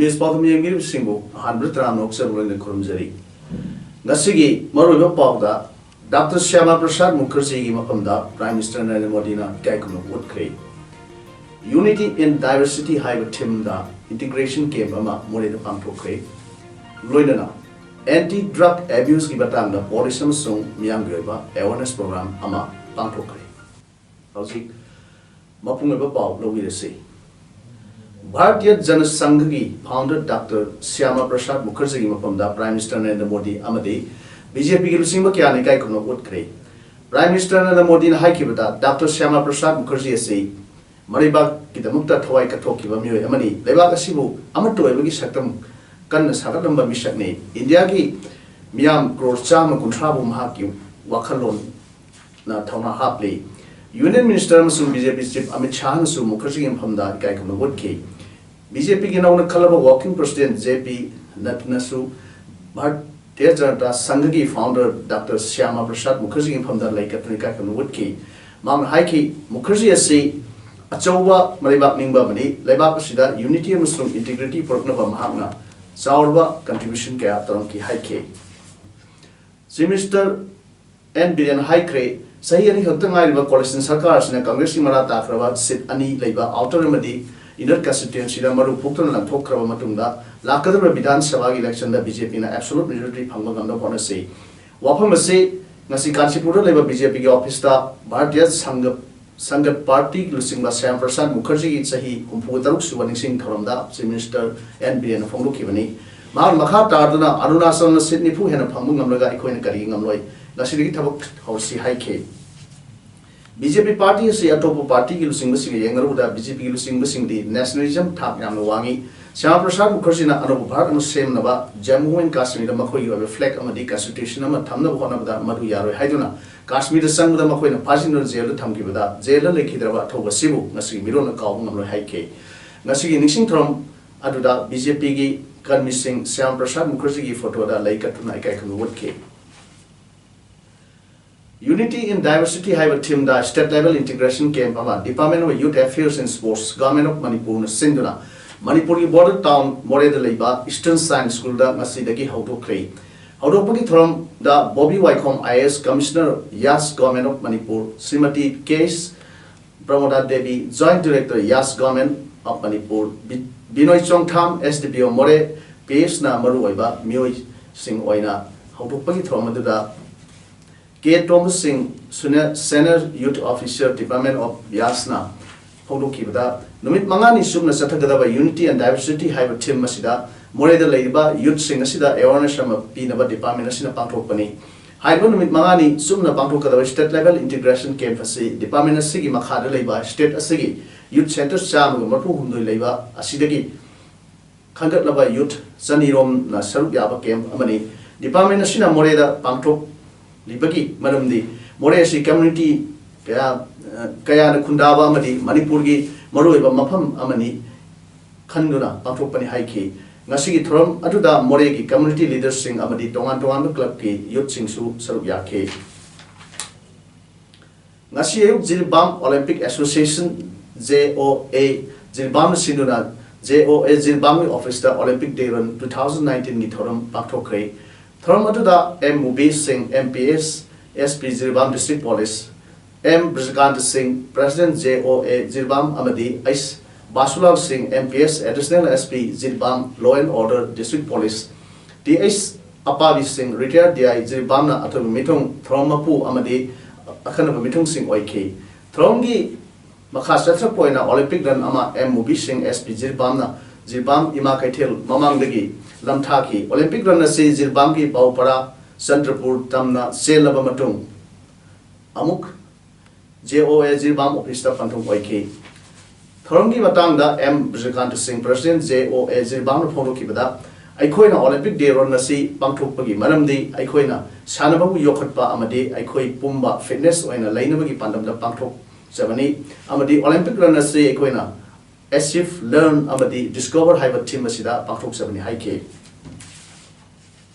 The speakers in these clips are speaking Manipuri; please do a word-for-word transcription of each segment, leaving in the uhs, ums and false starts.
ꯏꯃꯦꯖ ꯄꯥꯎꯗꯝ ꯌꯦꯡꯕꯤꯔꯤꯕꯁꯤꯡꯕꯨ ꯑꯍꯥꯟꯕꯗ ꯇꯔꯥꯝꯅ ꯑꯣꯛꯆꯕ ꯂꯣꯏꯅ ꯈꯨꯔꯨꯝꯖꯔꯤ꯫ ꯉꯁꯤꯒꯤ ꯃꯔꯨꯑꯣꯏꯕ ꯄꯥꯎꯗ, ꯗꯥꯛꯇꯔ ꯁ꯭ꯌꯥꯃꯥ ꯄ꯭ꯔꯁꯥꯗ ꯃꯨꯈꯔꯖꯤꯒꯤ ꯃꯐꯝꯗ ꯄ꯭ꯔꯥꯏꯝ ꯃꯤꯅꯤꯁꯇꯔ ꯅꯔꯦꯟꯗ꯭ꯔ ꯃꯣꯗꯤꯅ ꯏꯀꯥꯏ ꯈꯨꯝꯅꯕ ꯎꯠꯈ꯭ꯔꯦ꯫ Unity in Diversity ꯍꯥꯏꯕ ꯊꯤꯝꯗ ꯏꯟꯇꯤꯒ꯭ꯔꯦꯁꯟ ꯀꯦꯝꯞ ꯑꯃ ꯃꯣꯔꯦꯗ ꯄꯥꯡꯊꯣꯛꯈ꯭ꯔꯦ꯫ ꯂꯣꯏꯅꯅ ꯑꯦꯟꯇꯤ ꯗ꯭ꯔꯒ ꯑꯦꯕ꯭ꯌꯨꯁꯀꯤ ꯃꯇꯥꯡꯗ ꯄꯣꯂꯤꯁ ꯑꯃꯁꯨꯡ ꯃꯤꯌꯥꯝꯒꯤ ꯑꯣꯏꯕ ꯑꯦꯋꯥꯔꯅꯦꯁ ꯄ꯭ꯔꯣꯒ꯭ꯔꯥꯝ ꯑꯃ ꯄꯥꯡꯊꯣꯛꯈ꯭ꯔꯦ꯫ ꯍꯧꯖꯤꯛ ꯃꯄꯨꯡ ꯑꯣꯏꯕ ꯄꯥꯎ ꯂꯧꯕꯤꯔꯁꯤ꯫ ꯚꯥꯔꯇꯤꯌ ꯖꯅ ꯁꯪꯘꯒꯤ ꯐꯥꯎꯟꯗꯔ ꯗꯥꯛꯇꯔ ꯁ꯭ꯌꯥꯃꯥ ꯄ꯭ꯔꯁꯥꯗ ꯃꯨꯈꯔꯖꯤꯒꯤ ꯃꯐꯝꯗ ꯄ꯭ꯔꯥꯏꯝ ꯃꯤꯅꯤꯁꯇꯔ ꯅꯔꯦꯟꯗ꯭ꯔ ꯃꯣꯗꯤ ꯑꯃꯗꯤ ꯕꯤ ꯖꯦ ꯄꯤꯒꯤ ꯂꯨꯆꯤꯡꯕ ꯀꯌꯥꯅ ꯏꯀꯥꯏ ꯈꯨꯝꯅꯕ ꯎꯠꯈ꯭ꯔꯦ꯫ ꯄ꯭ꯔꯥꯏꯝ ꯃꯤꯅꯤꯁꯇꯔ ꯅꯔꯦꯟꯗ꯭ꯔ ꯃꯣꯗꯤꯅ ꯍꯥꯏꯈꯤꯕꯗ, ꯗꯥꯛꯇꯔ ꯁ꯭ꯌꯥꯃꯥ ꯄ꯭ꯔꯁꯥꯗ ꯃꯨꯈꯔꯖꯤ ꯑꯁꯤ ꯃꯔꯩꯕꯥꯛꯀꯤꯗꯃꯛꯇ ꯊꯋꯥꯏ ꯀꯠꯊꯣꯛꯈꯤꯕ ꯃꯤꯑꯣꯏ ꯑꯃꯅꯤ꯫ ꯂꯩꯕꯥꯛ ꯑꯁꯤꯕꯨ ꯑꯃꯠꯇ ꯑꯣꯏꯕꯒꯤ ꯁꯛꯇꯝ ꯀꯟꯅ ꯁꯥꯒꯠꯂꯝꯕ ꯃꯤꯁꯛꯅꯤ꯫ ꯏꯟꯗꯤꯌꯥꯒꯤ ꯃꯤꯌꯥꯝ ꯀ꯭ꯔꯣꯔ ꯆꯥꯝꯃ ꯀꯨꯟꯊ꯭ꯔꯥꯕꯨ ꯃꯍꯥꯛꯀꯤ ꯋꯥꯈꯜꯂꯣꯟ ꯅ ꯊꯧꯅꯥ ꯍꯥꯞꯂꯤ꯫ ꯌꯨꯅꯤꯌꯟ ꯃꯤꯅꯤꯁꯇꯔ ꯑꯃꯁꯨꯡ ꯕꯤ ꯖꯦ ꯄꯤ ꯆꯤꯐ ꯑꯃꯤꯠ ꯁꯥꯍꯅꯁꯨ ꯃꯨꯈꯔꯖꯤꯒꯤ ꯃꯐꯝꯗ ꯏꯀꯥꯏ ꯈꯨꯝꯅꯕ ꯎꯠꯈꯤ꯫ ꯕꯤ ꯖꯦ ꯄꯤꯒꯤ ꯅꯧꯅ ꯈꯜꯂꯕ ꯋꯥꯔꯀꯤꯡ ꯄ꯭ꯔꯁꯤꯗꯦꯟꯠ ꯖꯦ ꯄꯤ ꯅꯗ꯭ꯗꯥꯅꯁꯨ ꯚꯥꯔꯇꯤꯌ ꯖꯅꯇꯥ ꯁꯪꯘꯒꯤ ꯐꯥꯎꯟꯗꯔ ꯗꯥꯛꯇꯔ ꯁ꯭ꯌꯥꯃꯥ ꯄ꯭ꯔꯁꯥꯗ ꯃꯨꯈꯔꯖꯤꯒꯤ ꯃꯐꯝꯗ ꯂꯩ ꯀꯠꯇꯨꯅ ꯏꯀꯥꯏ ꯈꯨꯝꯅꯕ ꯎꯠꯈꯤ꯫ ꯃꯍꯥꯛꯅ ꯍꯥꯏꯈꯤ, ꯃꯨꯈꯔꯖꯤ ꯑꯁꯤ ꯑꯆꯧꯕ ꯃꯔꯩꯕꯥꯛ ꯅꯤꯡꯕ ꯑꯃꯅꯤ꯫ ꯂꯩꯕꯥꯛ ꯑꯁꯤꯗ ꯌꯨꯅꯤꯇꯤ ꯑꯃꯁꯨꯡ ꯏꯟꯇꯤꯒ꯭ꯔꯤꯇꯤ ꯄꯨꯔꯛꯅꯕ ꯃꯍꯥꯛꯅ ꯆꯥꯎꯔꯕ ꯀꯟꯇ꯭ꯔꯤꯕ꯭ꯌꯨꯁꯟ ꯀꯌꯥ ꯇꯧꯔꯝꯈꯤ ꯍꯥꯏꯈꯤ꯫ ꯆꯤꯐ ꯃꯤꯅꯤꯁꯇꯔ ꯑꯦꯟ ꯕꯤꯔꯦꯟ ꯍꯥꯏꯈ꯭ꯔꯦ, ꯆꯍꯤ ꯑꯅꯤ ꯈꯛꯇ ꯉꯥꯏꯔꯤꯕ ꯀꯣꯂꯤꯁꯟ ꯁꯔꯀꯥꯔ ꯑꯁꯤꯅ ꯀꯪꯒ꯭ꯔꯦꯁꯀꯤ ꯃꯔꯥ ꯇꯥꯈ꯭ꯔꯕ ꯁꯤꯠ ꯑꯅꯤ ꯂꯩꯕ ꯑꯥꯎꯇꯔ ꯑꯃꯗꯤ ꯏꯟꯅꯔ ꯀꯟꯁꯇꯤꯇ꯭ꯌꯨꯑꯦꯟꯁꯤꯗ ꯃꯔꯨ ꯐꯣꯛꯇꯨꯅ ꯂꯪꯊꯣꯛꯈ꯭ꯔꯕ ꯃꯇꯨꯡꯗ, ꯂꯥꯛꯀꯗꯧꯔꯤꯕ ꯕꯤꯙꯥꯟ ꯁꯚꯥꯒꯤ ꯏꯂꯦꯛꯁꯟꯗ ꯕꯤ ꯖꯦ ꯄꯤꯅ ꯑꯦꯕꯁꯣꯂꯨꯠ ꯃꯦꯖꯣꯔꯤꯇꯤ ꯐꯪꯕ ꯉꯝꯅꯕ ꯍꯣꯠꯅꯁꯤ꯫ ꯋꯥꯐꯝ ꯑꯁꯤ ꯉꯁꯤ ꯀꯥꯟꯆꯤꯄꯨꯔꯗ ꯂꯩꯕ ꯕꯤ ꯖꯦ ꯄꯤꯒꯤ ꯑꯣꯐꯤꯁꯇ ꯚꯥꯔꯇꯤꯌ ꯁꯪꯒ ꯁꯪꯒꯠ ꯄꯥꯔꯇꯤ ꯂꯨꯆꯤꯡꯕ ꯁ꯭ꯌꯥꯝ ꯄ꯭ꯔꯁꯥꯗ ꯃꯨꯈꯔꯖꯤꯒꯤ ꯆꯍꯤ ꯍꯨꯝꯐꯨ ꯇꯔꯨꯛ ꯁꯨꯕ ꯅꯤꯡꯁꯤꯡ ꯊꯧꯔꯝꯗ ꯆꯤꯐ ꯃꯤꯅꯤꯁꯇꯔ ꯑꯦꯟ ꯕꯤꯔꯦꯟꯅ ꯐꯣꯡꯗꯣꯛꯈꯤꯕꯅꯤ꯫ ꯃꯍꯥꯛꯅ ꯃꯈꯥ ꯇꯥꯗꯨꯅ, "ꯑꯔꯨꯅꯥꯆꯜꯅ ꯁꯤꯠ ꯅꯤꯐꯨ ꯍꯦꯟꯅ ꯐꯪꯕ ꯉꯝꯂꯒ ꯑꯩꯈꯣꯏꯅ ꯀꯔꯤꯒꯤ ꯉꯝꯂꯣꯏ? ꯉꯁꯤꯗꯒꯤ ꯊꯕꯛ ꯍꯧꯔꯁꯤ" ꯍꯥꯏꯈꯤ꯫ ꯕꯤ ꯖꯦ ꯄꯤ ꯄꯥꯔꯇꯤ ꯑꯁꯤ ꯑꯇꯣꯞꯄ ꯄꯥꯔꯇꯤꯒꯤ ꯂꯨꯆꯤꯡꯕꯁꯤꯡꯒ ꯌꯦꯡꯅꯔꯨꯕꯗ ꯕꯤ ꯖꯦ ꯄꯤꯒꯤ ꯂꯨꯆꯤꯡꯕꯁꯤꯡꯗꯤ ꯅꯦꯁꯅꯦꯂꯤꯖꯝ ꯊꯥꯛ ꯌꯥꯝꯅ ꯋꯥꯡꯏ꯫ ꯁ꯭ꯌꯥꯃꯥ ꯄ꯭ꯔꯁꯥꯗ ꯃꯨꯈꯔꯖꯤꯅ ꯑꯅꯧꯕ ꯚꯥꯔꯠ ꯑꯃ ꯁꯦꯝꯅꯕ ꯖꯝꯃꯨ ꯑꯦꯟ ꯀꯥꯁꯃꯤꯔꯗ ꯃꯈꯣꯏꯒꯤ ꯑꯣꯏꯕ ꯐ꯭ꯂꯦꯒ ꯑꯃꯗꯤ ꯀꯟꯁꯇꯤꯇ꯭ꯌꯨꯁꯟ ꯑꯃ ꯊꯝꯅꯕ ꯍꯣꯠꯅꯕꯗ ꯃꯗꯨ ꯌꯥꯔꯣꯏ ꯍꯥꯏꯗꯨꯅ ꯀꯥꯁꯃꯤꯔꯗ ꯆꯪꯕꯗ ꯃꯈꯣꯏꯅ ꯐꯥꯖꯤꯟꯗꯨꯅ ꯖꯦꯜꯗ ꯊꯝꯈꯤꯕꯗ ꯖꯦꯜꯗ ꯂꯩꯈꯤꯗ꯭ꯔꯕ ꯑꯊꯧꯕ ꯑꯁꯤꯕꯨ ꯉꯁꯤꯒꯤ ꯃꯤꯔꯣꯜꯅ ꯀꯥꯎꯕ ꯉꯝꯂꯣꯏ ꯍꯥꯏꯈꯤ꯫ ꯉꯁꯤꯒꯤ ꯅꯤꯡꯁꯤꯡ ꯊꯧꯔꯝ ꯑꯗꯨꯗ ꯕꯤ ꯖꯦ ꯄꯤꯒꯤ ꯀꯔꯃꯤꯁꯤꯡ ꯁ꯭ꯌꯥꯃꯥ ꯄ꯭ꯔꯁꯥꯗ ꯃꯨꯈꯔꯖꯤꯒꯤ ꯐꯣꯇꯣꯗ ꯂꯩ ꯀꯠꯇꯨꯅ ꯏꯀꯥꯏ ꯈꯨꯝꯅꯕ ꯎꯠꯈꯤ꯫ Unity in Diversity ꯍꯥꯏꯕ ꯊꯤꯝꯗ ꯁ꯭ꯇꯦꯠ ꯂꯦꯚꯦꯜ ꯏꯟꯇꯤꯒ꯭ꯔꯦꯁꯟ ꯀꯦꯝꯞ ꯑꯃ Department of Youth Affairs and Sports, Government of ꯃꯅꯤꯄꯨꯔꯅ ꯁꯤꯟꯗꯨꯅ ꯃꯅꯤꯄꯨꯔꯒꯤ ꯕꯣꯔꯗꯔ ꯇꯥꯎꯟ ꯃꯣꯔꯦꯗ ꯂꯩꯕ ꯏꯁꯇꯔꯟ ꯁꯟ ꯁ꯭ꯀꯨꯜꯗ ꯉꯁꯤꯗꯒꯤ ꯍꯧꯗꯣꯛꯈ꯭ꯔꯦ꯫ ꯍꯧꯗꯣꯛꯄꯒꯤ ꯊꯧꯔꯝꯗ Bobi Waikhom, I A S commissioner, YAS, Government of Manipur, Shrimati K S Pramoda Devi, joint director, YAS, Government of Manipur, ꯕꯤ-, Binoy Chongtham, S D P O Moreh, ꯄꯤ ꯑꯦꯁꯅ ꯃꯔꯨꯑꯣꯏꯕ ꯃꯤꯑꯣꯏꯁꯤꯡ ꯑꯣꯏꯅ ꯍꯧꯗꯣꯛꯄꯒꯤ ꯊꯧꯔꯝ ꯑꯗꯨꯗ ꯀꯦ ꯇꯣꯝꯕ ꯁꯤꯡ, ꯁꯨꯅꯦ-, Senior Youth Officer, Department of ꯌꯥꯁꯅ ꯍꯧꯗꯣꯛꯈꯤꯕꯗ, ꯅꯨꯃꯤꯠ ꯃꯉꯥꯅꯤ ꯆꯨꯞꯅ ꯆꯠꯊꯒꯗꯕ Unity and Diversity ꯍꯥꯏꯕ ꯊꯤꯝ ꯑꯁꯤꯗ ꯃꯣꯔꯦꯗ ꯂꯩꯔꯤꯕ ꯌꯨꯠꯁꯤꯡ ꯑꯁꯤꯗ ꯑꯦꯋꯥꯔꯅꯦꯁ ꯑꯃ ꯄꯤꯅꯕ ꯗꯤꯄꯥꯔꯠꯃꯦꯟ ꯑꯁꯤꯅ ꯄꯥꯡꯊꯣꯛꯄꯅꯤ꯫ ꯍꯥꯏꯔꯤꯕ ꯅꯨꯃꯤꯠ ꯃꯉꯥꯅꯤ ꯆꯨꯞꯅ ꯄꯥꯡꯊꯣꯛꯀꯗꯕ ꯁ꯭ꯇꯦꯠ ꯂꯦꯚꯦꯜ ꯏꯟꯇꯤꯒ꯭ꯔꯦꯁꯟ ꯀꯦꯝꯞ ꯑꯁꯤ ꯗꯤꯄꯥꯔꯠꯃꯦꯟ ꯑꯁꯤꯒꯤ ꯃꯈꯥꯗ ꯂꯩꯕ ꯁ꯭ꯇꯦꯠ ꯑꯁꯤꯒꯤ ꯌꯨꯠ ꯁꯦꯟꯇꯔ ꯆꯥꯝꯃꯒ ꯃꯔꯤꯐꯨ ꯍꯨꯝꯗꯣꯏ ꯂꯩꯕ ꯑꯁꯤꯗꯒꯤ ꯈꯟꯒꯠꯂꯕ ꯌꯨꯠ ꯆꯅꯤꯔꯣꯝꯅ ꯁꯔꯨꯛ ꯌꯥꯕ ꯀꯦꯝꯞ ꯑꯃꯅꯤ꯫ ꯗꯤꯄꯥꯔꯠꯃꯦꯟ ꯑꯁꯤꯅ ꯃꯣꯔꯦꯗ ꯄꯥꯡꯊꯣꯛꯂꯤꯕꯒꯤ ꯃꯔꯝꯗꯤ ꯃꯣꯔꯦ ꯑꯁꯤ ꯀꯝꯃ꯭ꯌꯨꯅꯤꯇꯤ ꯀꯌꯥ, ꯀꯌꯥꯅ ꯈꯨꯟꯗꯥꯕ ꯑꯃꯗꯤ ꯃꯅꯤꯄꯨꯔꯒꯤ ꯃꯔꯨꯑꯣꯏꯕ ꯃꯐꯝ ꯑꯃꯅꯤ ꯈꯟꯗꯨꯅ ꯄꯥꯡꯊꯣꯛꯄꯅꯤ ꯍꯥꯏꯈꯤ꯫ ꯉꯁꯤꯒꯤ ꯊꯧꯔꯝ ꯑꯗꯨꯗ ꯃꯣꯔꯦꯒꯤ ꯀꯝꯃ꯭ꯌꯨꯅꯤꯇꯤ ꯂꯤꯗꯔꯁꯤꯡ ꯑꯃꯗꯤ ꯇꯣꯉꯥꯟ ꯇꯣꯉꯥꯟꯕ ꯀ꯭ꯂꯕꯀꯤ ꯌꯨꯠꯁꯤꯡꯁꯨ ꯁꯔꯨꯛ ꯌꯥꯈꯤ꯫ ꯉꯁꯤ ꯑꯌꯨꯛ ꯖꯤꯔꯤꯕꯥꯝ ꯑꯣꯂꯤꯝꯄꯤꯛ ꯑꯦꯁꯣꯁꯤꯌꯦꯁꯟ, ꯖꯦ ꯑꯣ ꯑꯦ, ꯖꯤꯔꯤꯕꯥꯝꯅ ꯁꯤꯟꯗꯨꯅ ꯖꯦ ꯑꯣ ꯑꯦ ꯖꯤꯔꯤꯕꯥꯝꯒꯤ ꯑꯣꯐꯤꯁꯇ Olympic day run two thousand ꯅꯥꯏꯟꯇꯤꯟꯒꯤ ꯊꯧꯔꯝ ꯄꯥꯡꯊꯣꯛꯈ꯭ꯔꯦ꯫ ꯊꯧꯔꯝ ꯑꯗꯨꯗ M Mubi Singh, M P S, S P Jiribam district police, M Brajakanta Singh, president J ꯑꯣ ꯑꯦ ꯖꯤꯔꯤꯕꯥꯝ ꯑꯃꯗꯤ H Basulal Singh, M P S, additional S P Jiribam, law and order district police, T H Apabi Singh, retired D I ꯖꯤꯔꯤꯕꯥꯝꯅ ꯑꯊꯣꯏꯕ ꯃꯤꯊꯨꯡ ꯊꯧꯔꯝ ꯃꯄꯨ ꯑꯃꯗꯤ ꯑꯈꯟꯅꯕ ꯃꯤꯊꯨꯡꯁꯤꯡ ꯑꯣꯏꯈꯤ꯫ ꯊꯧꯔꯝꯒꯤ ꯃꯈꯥ ꯆꯠꯊꯔꯛꯄ ꯑꯣꯏꯅ ꯑꯣꯂꯤꯝꯄꯤꯛ ꯔꯟ ꯑꯃ ꯑꯦꯝ ꯃꯨꯕꯤ ꯁꯤꯡ, ꯑꯦꯁ ꯄꯤ ꯖꯤꯔꯤꯕꯥꯝꯅ ꯖꯤꯔꯤꯕꯥꯝ ꯏꯃꯥ ꯀꯩꯊꯦꯜ ꯃꯃꯥꯡꯗꯒꯤ ꯂꯝꯊꯥꯈꯤ꯫ ꯑꯣꯂꯤꯝꯄꯤꯛ ꯔꯟ ꯑꯁꯤ ꯖꯤꯔꯤꯕꯥꯝꯒꯤ ꯕꯥꯎꯄꯔꯥ, ꯆꯟꯗ꯭ꯔꯄꯨꯔ ꯇꯝꯅ ꯆꯦꯜꯂꯕ ꯃꯇꯨꯡ ꯑꯃꯨꯛ ꯖꯦ ꯑꯣ ꯑꯦ ꯖꯤꯔꯤꯕꯥꯝ ꯑꯣꯐꯤꯁꯇ ꯄꯟꯊꯨꯡ ꯑꯣꯏꯈꯤ꯫ ꯊꯧꯔꯝꯒꯤ ꯃꯇꯥꯡꯗ ꯑꯦꯝ ꯕ꯭ꯔꯖꯀꯥꯟꯇ ꯁꯤꯡ, ꯄ꯭ꯔꯁꯤꯗꯦꯟꯠ, ꯖꯦ ꯑꯣ ꯑꯦ ꯖꯤꯔꯤꯕꯥꯝꯅ ꯐꯣꯡꯗꯣꯛꯈꯤꯕꯗ, ꯑꯩꯈꯣꯏꯅ ꯑꯣꯂꯤꯝꯄꯤꯛ ꯗꯦ ꯔꯟ ꯑꯁꯤ ꯄꯥꯡꯊꯣꯛꯄꯒꯤ ꯃꯔꯝꯗꯤ ꯑꯩꯈꯣꯏꯅ ꯁꯥꯟꯅꯕꯕꯨ ꯌꯣꯛꯈꯠꯄ ꯑꯃꯗꯤ ꯑꯩꯈꯣꯏ ꯄꯨꯝꯕ ꯐꯤꯠꯅꯦꯁ ꯑꯣꯏꯅ ꯂꯩꯅꯕꯒꯤ ꯄꯥꯟꯗꯝꯗ ꯄꯥꯡꯊꯣꯛꯆꯕꯅꯤ, ꯑꯃꯗꯤ ꯑꯣꯂꯤꯝꯄꯤꯛ ꯔꯟ ꯑꯁꯤ ꯑꯩꯈꯣꯏꯅ Achieve, Learn ꯑꯃꯗꯤ Discover ꯍꯥꯏꯕ ꯊꯤꯝ ꯑꯁꯤꯗ ꯄꯥꯡꯊꯣꯛꯆꯕꯅꯤ ꯍꯥꯏꯈꯤ꯫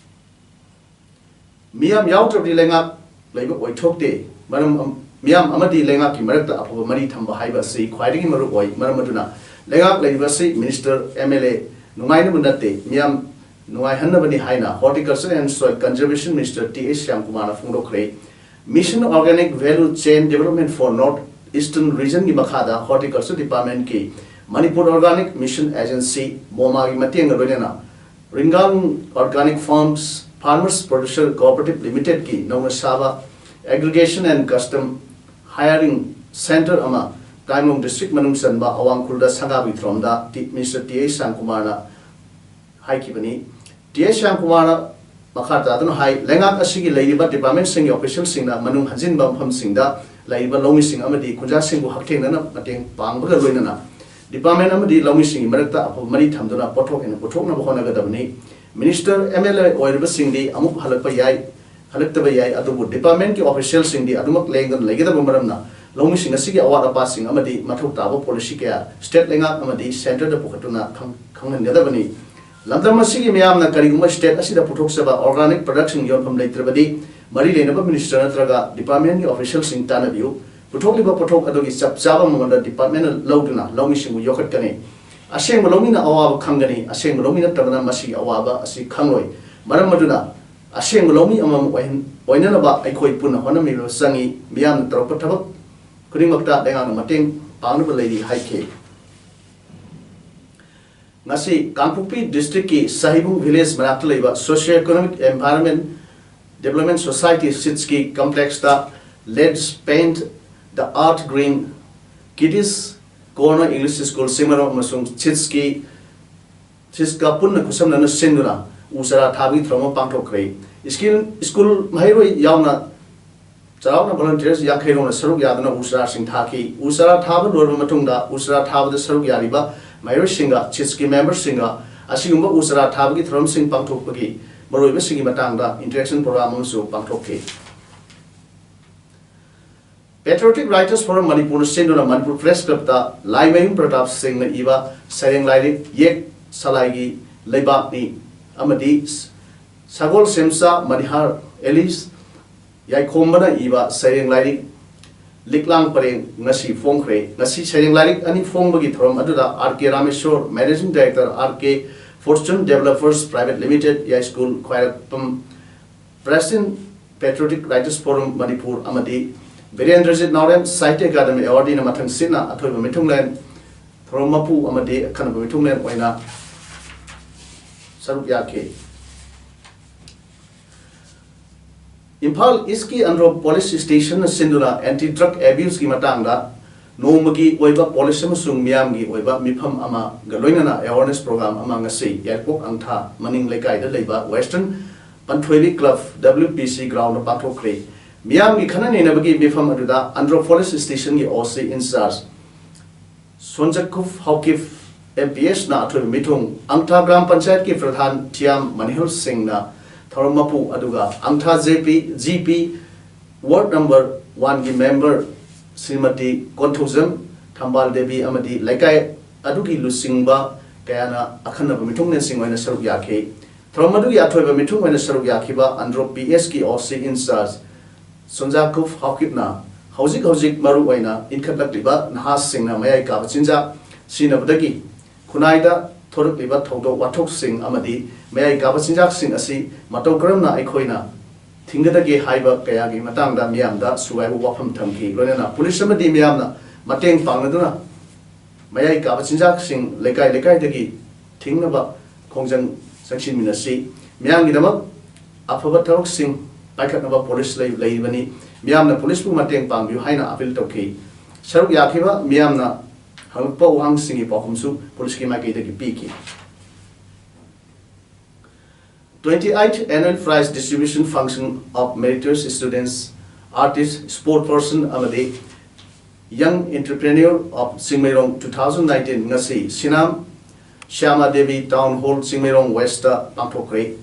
ꯃꯤꯌꯥꯝ ꯌꯥꯎꯗ꯭ꯔꯕꯗꯤ ꯂꯩꯉꯥꯛ ꯂꯩꯕ ꯑꯣꯏꯊꯣꯛꯇꯦ꯫ ꯃꯔꯝ ꯑꯝ-, ꯃꯤꯌꯥꯝ ꯑꯃꯗꯤ ꯂꯩꯉꯥꯛꯀꯤ ꯃꯔꯛꯇ ꯑꯐꯕ ꯃꯔꯤ ꯊꯝꯕ ꯍꯥꯏꯕ ꯑꯁꯤ ꯈ꯭ꯋꯥꯏꯗꯒꯤ ꯃꯔꯨ ꯑꯣꯏ꯫ ꯃꯔꯝ ꯑꯗꯨꯅ ꯂꯩꯉꯥꯛ ꯂꯩꯔꯤꯕ ꯑꯁꯤ ꯃꯤꯅꯤꯁꯇꯔ, ꯑꯦꯝ ꯑꯦꯜ ꯑꯦ ꯅꯨꯡꯉꯥꯏꯅꯕ ꯅꯠꯇꯦ, ꯃꯤꯌꯥꯝ ꯅꯨꯡꯉꯥꯏꯍꯟꯅꯕꯅꯤ ꯍꯥꯏꯅ Horticulture and Soil Conservation Minister T H ꯁ꯭ꯌꯥꯝꯀꯨꯃꯥꯔꯅ ꯐꯣꯡꯗꯣꯛꯈ꯭ꯔꯦ꯫ Mission Organic Value Chain Development for North Eastern Region ꯒꯤ ꯃꯈꯥꯗ Horticulture Department ꯀꯤ Manipur Organic Mission Agency, ꯃꯣꯃꯥꯒꯤ ꯃꯇꯦꯡꯒ ꯂꯣꯏꯅꯅ Ringang Organic Farms, Farmers Producer Cooperative Limited ꯀꯤ ꯅꯧꯅ ꯁꯥꯕ Aggregation and Custom Hiring Center ꯑꯃ ꯇꯃꯦꯡꯂꯣꯡ ꯗꯤꯁꯇ꯭ꯔꯤꯛ ꯃꯅꯨꯡ ꯆꯟꯕ ꯑꯋꯥꯡ ꯈꯨꯜꯗ ꯁꯪꯒꯥꯕꯒꯤ ꯊꯧꯔꯝꯗ ꯇꯤ-, ꯃꯤꯅꯤꯁꯇꯔ ꯇꯤ ꯑꯩꯆ ꯁ꯭ꯌꯥꯝꯀꯨꯃꯥꯔꯅ ꯍꯥꯏꯈꯤꯕꯅꯤ꯫ ꯇꯤ ꯑꯩꯆ ꯁ꯭ꯌꯥꯝꯀꯨꯃꯥꯔꯅ ꯃꯈꯥ ꯇꯥꯗꯨꯅ ꯍꯥꯏ, ꯂꯩꯉꯥꯛ ꯑꯁꯤꯒꯤ ꯂꯩꯔꯤꯕ ꯗꯤꯄꯥꯔꯠꯃꯦꯟꯠꯁꯤꯡꯒꯤ ꯑꯣꯐꯤꯁꯤꯌꯦꯜꯁꯤꯡꯅ ꯃꯅꯨꯡ ꯍꯟꯖꯤꯟꯕ ꯃꯐꯝꯁꯤꯡꯗ ꯂꯩꯔꯤꯕ ꯂꯧꯃꯤꯁꯤꯡ ꯑꯃꯗꯤ ꯈꯨꯟꯖꯥꯁꯤꯡꯕꯨ ꯍꯛꯊꯦꯡꯅꯅ ꯃꯇꯦꯡ ꯄꯥꯡꯕꯒ ꯂꯣꯏꯅꯅ ꯗꯤꯄꯥꯔꯠꯃꯦꯟꯠ ꯑꯃꯗꯤ ꯂꯧꯃꯤꯁꯤꯡꯒꯤ ꯃꯔꯛꯇ ꯑꯐꯕ ꯃꯔꯤ ꯊꯝꯗꯨꯅ ꯄꯣꯠꯊꯣꯛ ꯍꯦꯟꯅ ꯄꯨꯊꯣꯛꯅꯕ ꯍꯣꯠꯅꯒꯗꯕꯅꯤ꯫ ꯃꯤꯅꯤꯁꯇꯔ, ꯑꯦꯝ ꯑꯦꯜ ꯑꯦ ꯑꯣꯏꯔꯤꯕꯁꯤꯡꯗꯤ ꯑꯃꯨꯛ ꯍꯜꯂꯛꯄ ꯌꯥꯏ, ꯍꯜꯂꯛꯇꯕ ꯌꯥꯏ, ꯑꯗꯨꯕꯨ ꯗꯤꯄꯥꯔꯠꯃꯦꯟꯠꯀꯤ ꯑꯣꯐꯤꯁꯤꯌꯦꯜꯁꯤꯡꯗꯤ ꯑꯗꯨꯃꯛ ꯂꯦꯡꯗꯅ ꯂꯩꯒꯗꯕ ꯃꯔꯝꯅ ꯂꯧꯃꯤꯁꯤꯡ ꯑꯁꯤꯒꯤ ꯑꯋꯥꯠ ꯑꯄꯥꯁꯤꯡ ꯑꯃꯗꯤ ꯃꯊꯧ ꯇꯥꯕ ꯄꯣꯂꯤꯁꯤ ꯀꯌꯥ ꯁ꯭ꯇꯦꯠ ꯂꯩꯉꯥꯛ ꯑꯃꯗꯤ ꯁꯦꯟꯇꯔꯗ ꯄꯨꯈꯠꯇꯨꯅ ꯈꯪ-, ꯈꯪꯍꯟꯒꯗꯕꯅꯤ꯫ ꯂꯝꯗꯝ ꯑꯁꯤꯒꯤ ꯃꯤꯌꯥꯝꯅ ꯀꯔꯤꯒꯨꯝꯕ ꯁ꯭ꯇꯦꯠ ꯑꯁꯤꯗ ꯄꯨꯊꯣꯛꯆꯕ ꯑꯣꯔꯒꯥꯅꯤꯛ ꯄ꯭ꯔꯗꯛꯁꯤꯡ ꯌꯣꯟꯐꯝ ꯂꯩꯇ꯭ꯔꯕꯗꯤ, ꯃꯔꯤ ꯂꯩꯅꯕ ꯃꯤꯅꯤꯁꯇꯔ ꯅꯠꯇ꯭ꯔꯒ ꯗꯤꯄꯥꯔꯠꯃꯦꯟꯠꯀꯤ ꯑꯣꯐꯤꯁꯤꯌꯦꯜꯁꯤꯡ ꯇꯥꯟꯅꯕꯤꯌꯨ꯫ ꯄꯨꯊꯣꯛꯂꯤꯕ ꯄꯣꯠꯊꯣꯛ ꯑꯗꯨꯒꯤ ꯆꯞ ꯆꯥꯕ ꯃꯃꯜꯗ ꯗꯤꯄꯥꯔꯠꯃꯦꯟꯠꯅ ꯂꯧꯗꯨꯅ ꯂꯧꯃꯤꯁꯤꯡꯕꯨ ꯌꯣꯛꯈꯠꯀꯅꯤ꯫ ꯑꯁꯦꯡꯕ ꯂꯧꯃꯤꯅ ꯑꯋꯥꯕ ꯈꯪꯒꯅꯤ꯫ ꯑꯁꯦꯡꯕ ꯂꯧꯃꯤ ꯅꯠꯇꯕꯅ ꯃꯁꯤꯒꯤ ꯑꯋꯥꯕ ꯑꯁꯤ ꯈꯪꯂꯣꯏ꯫ ꯃꯔꯝ ꯑꯗꯨꯅ ꯑꯁꯦꯡꯕ ꯂꯧꯃꯤ ꯑꯃꯃꯝ ꯑꯣꯏꯍꯟ-, ꯑꯣꯏꯅꯅꯕ ꯑꯩꯈꯣꯏ ꯄꯨꯟꯅ ꯍꯣꯠꯅꯃꯤꯟꯅꯕ ꯆꯪꯏ꯫ ꯃꯤꯌꯥꯝꯅ ꯇꯧꯔꯛꯄ ꯊꯕꯛ ꯈꯨꯗꯤꯡꯃꯛꯇ ꯂꯩꯉꯥꯛꯅ ꯃꯇꯦꯡ ꯄꯥꯡꯅꯕ ꯂꯩꯔꯤ ꯍꯥꯏꯈꯤ꯫ ꯉꯁꯤ ꯀꯥꯡꯄꯣꯛꯄꯤ ꯗꯤꯁꯇ꯭ꯔꯤꯛꯀꯤ ꯁꯍꯤꯕꯨꯡ ꯚꯤꯂꯦꯖ ꯃꯅꯥꯛꯇ ꯂꯩꯕ Socio Economic Environment Development Society ꯁꯤꯠꯁꯀꯤ ꯀꯝꯄ꯭ꯂꯦꯛꯁꯇ Let's Paint the Earth Green, Kiddies Corner English School ꯁꯤꯡꯃꯔꯣ ꯑꯃꯁꯨꯡ ꯁꯤꯠꯁꯀꯤ, ꯁꯤꯠꯁꯀ ꯄꯨꯟꯅ ꯈꯨꯠꯁꯝꯅꯅ ꯁꯤꯟꯗꯨꯅ ꯎ ꯆꯥꯔꯥ ꯊꯥꯕꯒꯤ ꯊꯧꯔꯝ ꯑꯃ ꯄꯥꯡꯊꯣꯛꯈ꯭ꯔꯦ꯫ ꯁ꯭ꯀꯤꯜ, ꯁ꯭ꯀꯨꯜ ꯃꯍꯩꯔꯣꯏ ꯌꯥꯎꯅ ꯆꯥꯎꯔꯥꯛꯅ volunteers ꯌꯥꯡꯈꯩ ꯔꯣꯝꯅ ꯁꯔꯨꯛ ꯌꯥꯗꯨꯅ ꯎ ꯆꯥꯔꯥꯁꯤꯡ ꯊꯥꯈꯤ꯫ ꯎ ꯆꯥꯔꯥ ꯊꯥꯕ ꯂꯣꯏꯔꯕ ꯃꯇꯨꯡꯗ ꯎ ꯆꯥꯔꯥ ꯊꯥꯕꯗ ꯁꯔꯨꯛ ꯌꯥꯔꯤꯕ ꯃꯍꯩꯔꯣꯏꯁꯤꯡꯒ ꯆꯤꯠꯁꯀꯤ ꯃꯦꯝꯕꯔꯁꯤꯡꯒ ꯑꯁꯤꯒꯨꯝꯕ ꯎ ꯆꯥꯔꯥ ꯊꯥꯕꯒꯤ ꯊꯧꯔꯝꯁꯤꯡ ꯄꯥꯡꯊꯣꯛꯄꯒꯤ ꯃꯔꯨꯑꯣꯏꯕꯁꯤꯡꯒꯤ ꯃꯇꯥꯡꯗ interaction program ꯑꯃꯁꯨ ꯄꯥꯡꯊꯣꯛꯈꯤ꯫ Patriotic Writers Forum ꯃꯅꯤꯄꯨꯔꯅ ꯁꯤꯟꯗꯨꯅ ꯃꯅꯤꯄꯨꯔ Press Clubꯇ ꯂꯥꯏꯃꯌꯨꯝ ꯄ꯭ꯔꯇꯥꯞ ꯁꯤꯡꯅ ꯏꯕ ꯁꯩꯔꯦꯡ ꯂꯥꯏꯔꯤꯛ ꯌꯦꯛ ꯁꯂꯥꯏꯒꯤ ꯂꯩꯕꯥꯛꯅꯤ ꯑꯃꯗꯤ ꯁꯒꯣꯜ ꯁꯦꯝꯆꯥ ꯃꯅꯤꯍꯥꯔ ꯑꯦꯂꯤꯁ ꯌꯥꯏꯈꯣꯝꯕꯅ ꯏꯕ ꯁꯩꯔꯦꯡ ꯂꯥꯏꯔꯤꯛ ꯂꯤꯛꯂꯥꯡ ꯄꯔꯦꯡ ꯉꯁꯤ ꯐꯣꯡꯈ꯭ꯔꯦ꯫ ꯉꯁꯤ ꯁꯩꯔꯦꯡ ꯂꯥꯏꯔꯤꯛ ꯑꯅꯤ ꯐꯣꯡꯕꯒꯤ ꯊꯧꯔꯝ ꯑꯗꯨꯗ R K Rameshwar, Managing Director, R K Fortune Developers Private Limited, ꯌꯥꯏꯁ꯭ꯀꯨꯜ ꯈ꯭ꯋꯥꯏꯔꯥꯛꯄꯝ, President, Patriotic Writers Forum Manipur ꯑꯃꯗꯤ ꯕꯤꯔꯦꯟꯗ꯭ꯔꯖꯤꯠ ꯅꯥꯎꯔꯦꯝ Sahitya Academy Awardꯅ ꯃꯊꯪ ꯁꯤꯠꯅ ꯑꯊꯣꯏꯕ ꯃꯤꯊꯨꯡꯂꯦꯟ, ꯊꯧꯔꯝ ꯃꯄꯨ ꯑꯃꯗꯤ ꯑꯈꯟꯅꯕ ꯃꯤꯊꯨꯡꯂꯦꯟ ꯑꯣꯏꯅ ꯁꯔꯨꯛ ꯌꯥꯈꯤ꯫ ꯏꯝꯐꯥꯜ ꯏꯁꯀꯤ ꯑꯟꯗ꯭ꯔꯣ ꯄꯨꯂꯤꯁ ꯁ꯭ꯇꯦꯁꯟꯅ ꯁꯤꯟꯗꯨꯅ anti drug abuseꯀꯤ ꯃꯇꯥꯡꯗ ꯅꯣꯡꯃꯒꯤ ꯑꯣꯏꯕ ꯄꯨꯂꯤꯁ ꯑꯃꯁꯨꯡ ꯃꯤꯌꯥꯝꯒꯤ ꯑꯣꯏꯕ ꯃꯤꯐꯝ ꯑꯃꯒ ꯂꯣꯏꯅꯅ awareness program ꯑꯃ ꯉꯁꯤ ꯌꯥꯏꯔꯤꯄꯣꯛ ꯑꯪꯊꯥ ꯃꯅꯤꯡ ꯂꯩꯀꯥꯏꯗ ꯂꯩꯕ Western ꯄꯟꯊꯣꯏꯕꯤ Club W P C groundꯗ ꯄꯥꯡꯊꯣꯛꯈ꯭ꯔꯦ꯫ ꯃꯤꯌꯥꯝꯒꯤ ꯈꯟꯅ ꯅꯩꯅꯕꯒꯤ ꯃꯤꯐꯝ ꯑꯗꯨꯗ ꯑꯟꯗ꯭ꯔꯣ ꯄꯨꯂꯤꯁ ꯁ꯭ꯇꯦꯁꯟꯒꯤ O C in charge Sonjakhup Haokip M P Sꯅ ꯑꯊꯣꯏꯕ ꯃꯤꯊꯨꯡ, ꯑꯪꯊꯥ ꯒ꯭ꯔꯥꯝ ꯄꯟꯆꯥꯌꯠꯀꯤ ꯄ꯭ꯔꯙꯥꯟ ꯊꯤꯌꯥꯝ ꯃꯅꯤꯍꯜ ꯁꯤꯡꯅ ꯊꯧꯔꯝ ꯃꯄꯨ, ꯑꯗꯨꯒ ꯑꯪꯊꯥ J P, G P ward number oneꯒꯤ member Shrimati Konthoujam, ꯊꯝꯕꯥꯜ ꯗꯦꯕꯤ ꯑꯃꯗꯤ ꯂꯩꯀꯥꯏ ꯑꯗꯨꯒꯤ ꯂꯨꯆꯤꯡꯕ ꯀꯌꯥꯅ ꯑꯈꯟꯅꯕ ꯃꯤꯊꯨꯡꯂꯦꯟꯁꯤꯡ ꯑꯣꯏꯅ ꯁꯔꯨꯛ ꯌꯥꯈꯤ꯫ ꯊꯧꯔꯝ ꯑꯗꯨꯒꯤ ꯑꯊꯣꯏꯕ ꯃꯤꯊꯨꯡ ꯑꯣꯏꯅ ꯁꯔꯨꯛ ꯌꯥꯈꯤꯕ ꯑꯟꯗ꯭ꯔꯣ P S ꯀꯤ O C in charge ꯁꯣꯟꯖꯥꯀꯨꯞ ꯍꯥꯎꯀꯤꯞꯅ ꯍꯧꯖꯤꯛ ꯍꯧꯖꯤꯛ ꯃꯔꯨ ꯑꯣꯏꯅ ꯏꯟꯈꯠꯂꯛꯂꯤꯕ ꯅꯍꯥꯁꯤꯡꯅ ꯃꯌꯥꯏ ꯀꯥꯕ ꯆꯤꯟꯖꯥꯛ ꯁꯤꯖꯤꯟꯅꯕꯗꯒꯤ ꯈꯨꯟꯅꯥꯏꯗ ꯊꯣꯔꯛꯂꯤꯕ ꯊꯧꯗꯣꯛ ꯋꯥꯊꯣꯛꯁꯤꯡ ꯑꯃꯗꯤ ꯃꯌꯥꯏ ꯀꯥꯕ ꯆꯤꯟꯖꯥꯛꯁꯤꯡ ꯑꯁꯤ ꯃꯇꯧ ꯀꯔꯝꯅ ꯑꯩꯈꯣꯏꯅ ꯊꯤꯡꯒꯗꯒꯦ ꯍꯥꯏꯕ ꯀꯌꯥꯒꯤ ꯃꯇꯥꯡꯗ ꯃꯤꯌꯥꯝꯗ ꯁꯨꯒꯥꯏꯕ ꯋꯥꯐꯝ ꯊꯝꯈꯤ꯫ ꯂꯣꯏꯅꯅ ꯄꯨꯂꯤꯁ ꯑꯃꯗꯤ ꯃꯤꯌꯥꯝꯅ ꯃꯇꯦꯡ ꯄꯥꯡꯅꯗꯨꯅ ꯃꯌꯥꯏ ꯀꯥꯕ ꯆꯤꯟꯖꯥꯛꯁꯤꯡ ꯂꯩꯀꯥꯏ ꯂꯩꯀꯥꯏꯗꯒꯤ ꯊꯤꯡꯅꯕ ꯈꯣꯡꯖꯪ ꯆꯪꯁꯤꯟꯃꯤꯟꯅꯁꯤ꯫ ꯃꯤꯌꯥꯝꯒꯤꯗꯃꯛ ꯑꯐꯕ ꯊꯕꯛꯁꯤꯡ ꯄꯥꯏꯈꯠꯅꯕ ꯄꯨꯂꯤꯁ ꯂꯩ-, ꯂꯩꯔꯤꯕꯅꯤ꯫ ꯃꯤꯌꯥꯝꯅ ꯄꯨꯂꯤꯁꯄꯨ ꯃꯇꯦꯡ ꯄꯥꯡꯕꯤꯌꯨ ꯍꯥꯏꯅ appeal ꯇꯧꯈꯤ꯫ ꯁꯔꯨꯛ ꯌꯥꯈꯤꯕ ꯃꯤꯌꯥꯝꯅ ꯍꯪꯂꯛꯄ ꯋꯥꯍꯪꯁꯤꯡꯒꯤ ꯄꯥꯎꯈꯨꯝꯁꯨ ꯄꯨꯂꯤꯁꯀꯤ ꯃꯥꯏꯀꯩꯗꯒꯤ ꯄꯤꯈꯤ꯫ Twenty-eighth Annual Prize Distribution Function of Meritorious Students Artist, Sport Person ꯑꯃꯗꯤ Young Entrepreneur of Chingmeirong two thousand nineteen ꯉꯁꯤ ꯁꯤꯅꯥꯝ ꯁ꯭ꯌꯥꯃꯥ ꯗꯦꯕꯤ Town Hall, ꯆꯤꯡꯃꯩꯔꯣꯡ Westꯇ ꯄꯥꯡꯊꯣꯛꯈ꯭ꯔꯦ꯫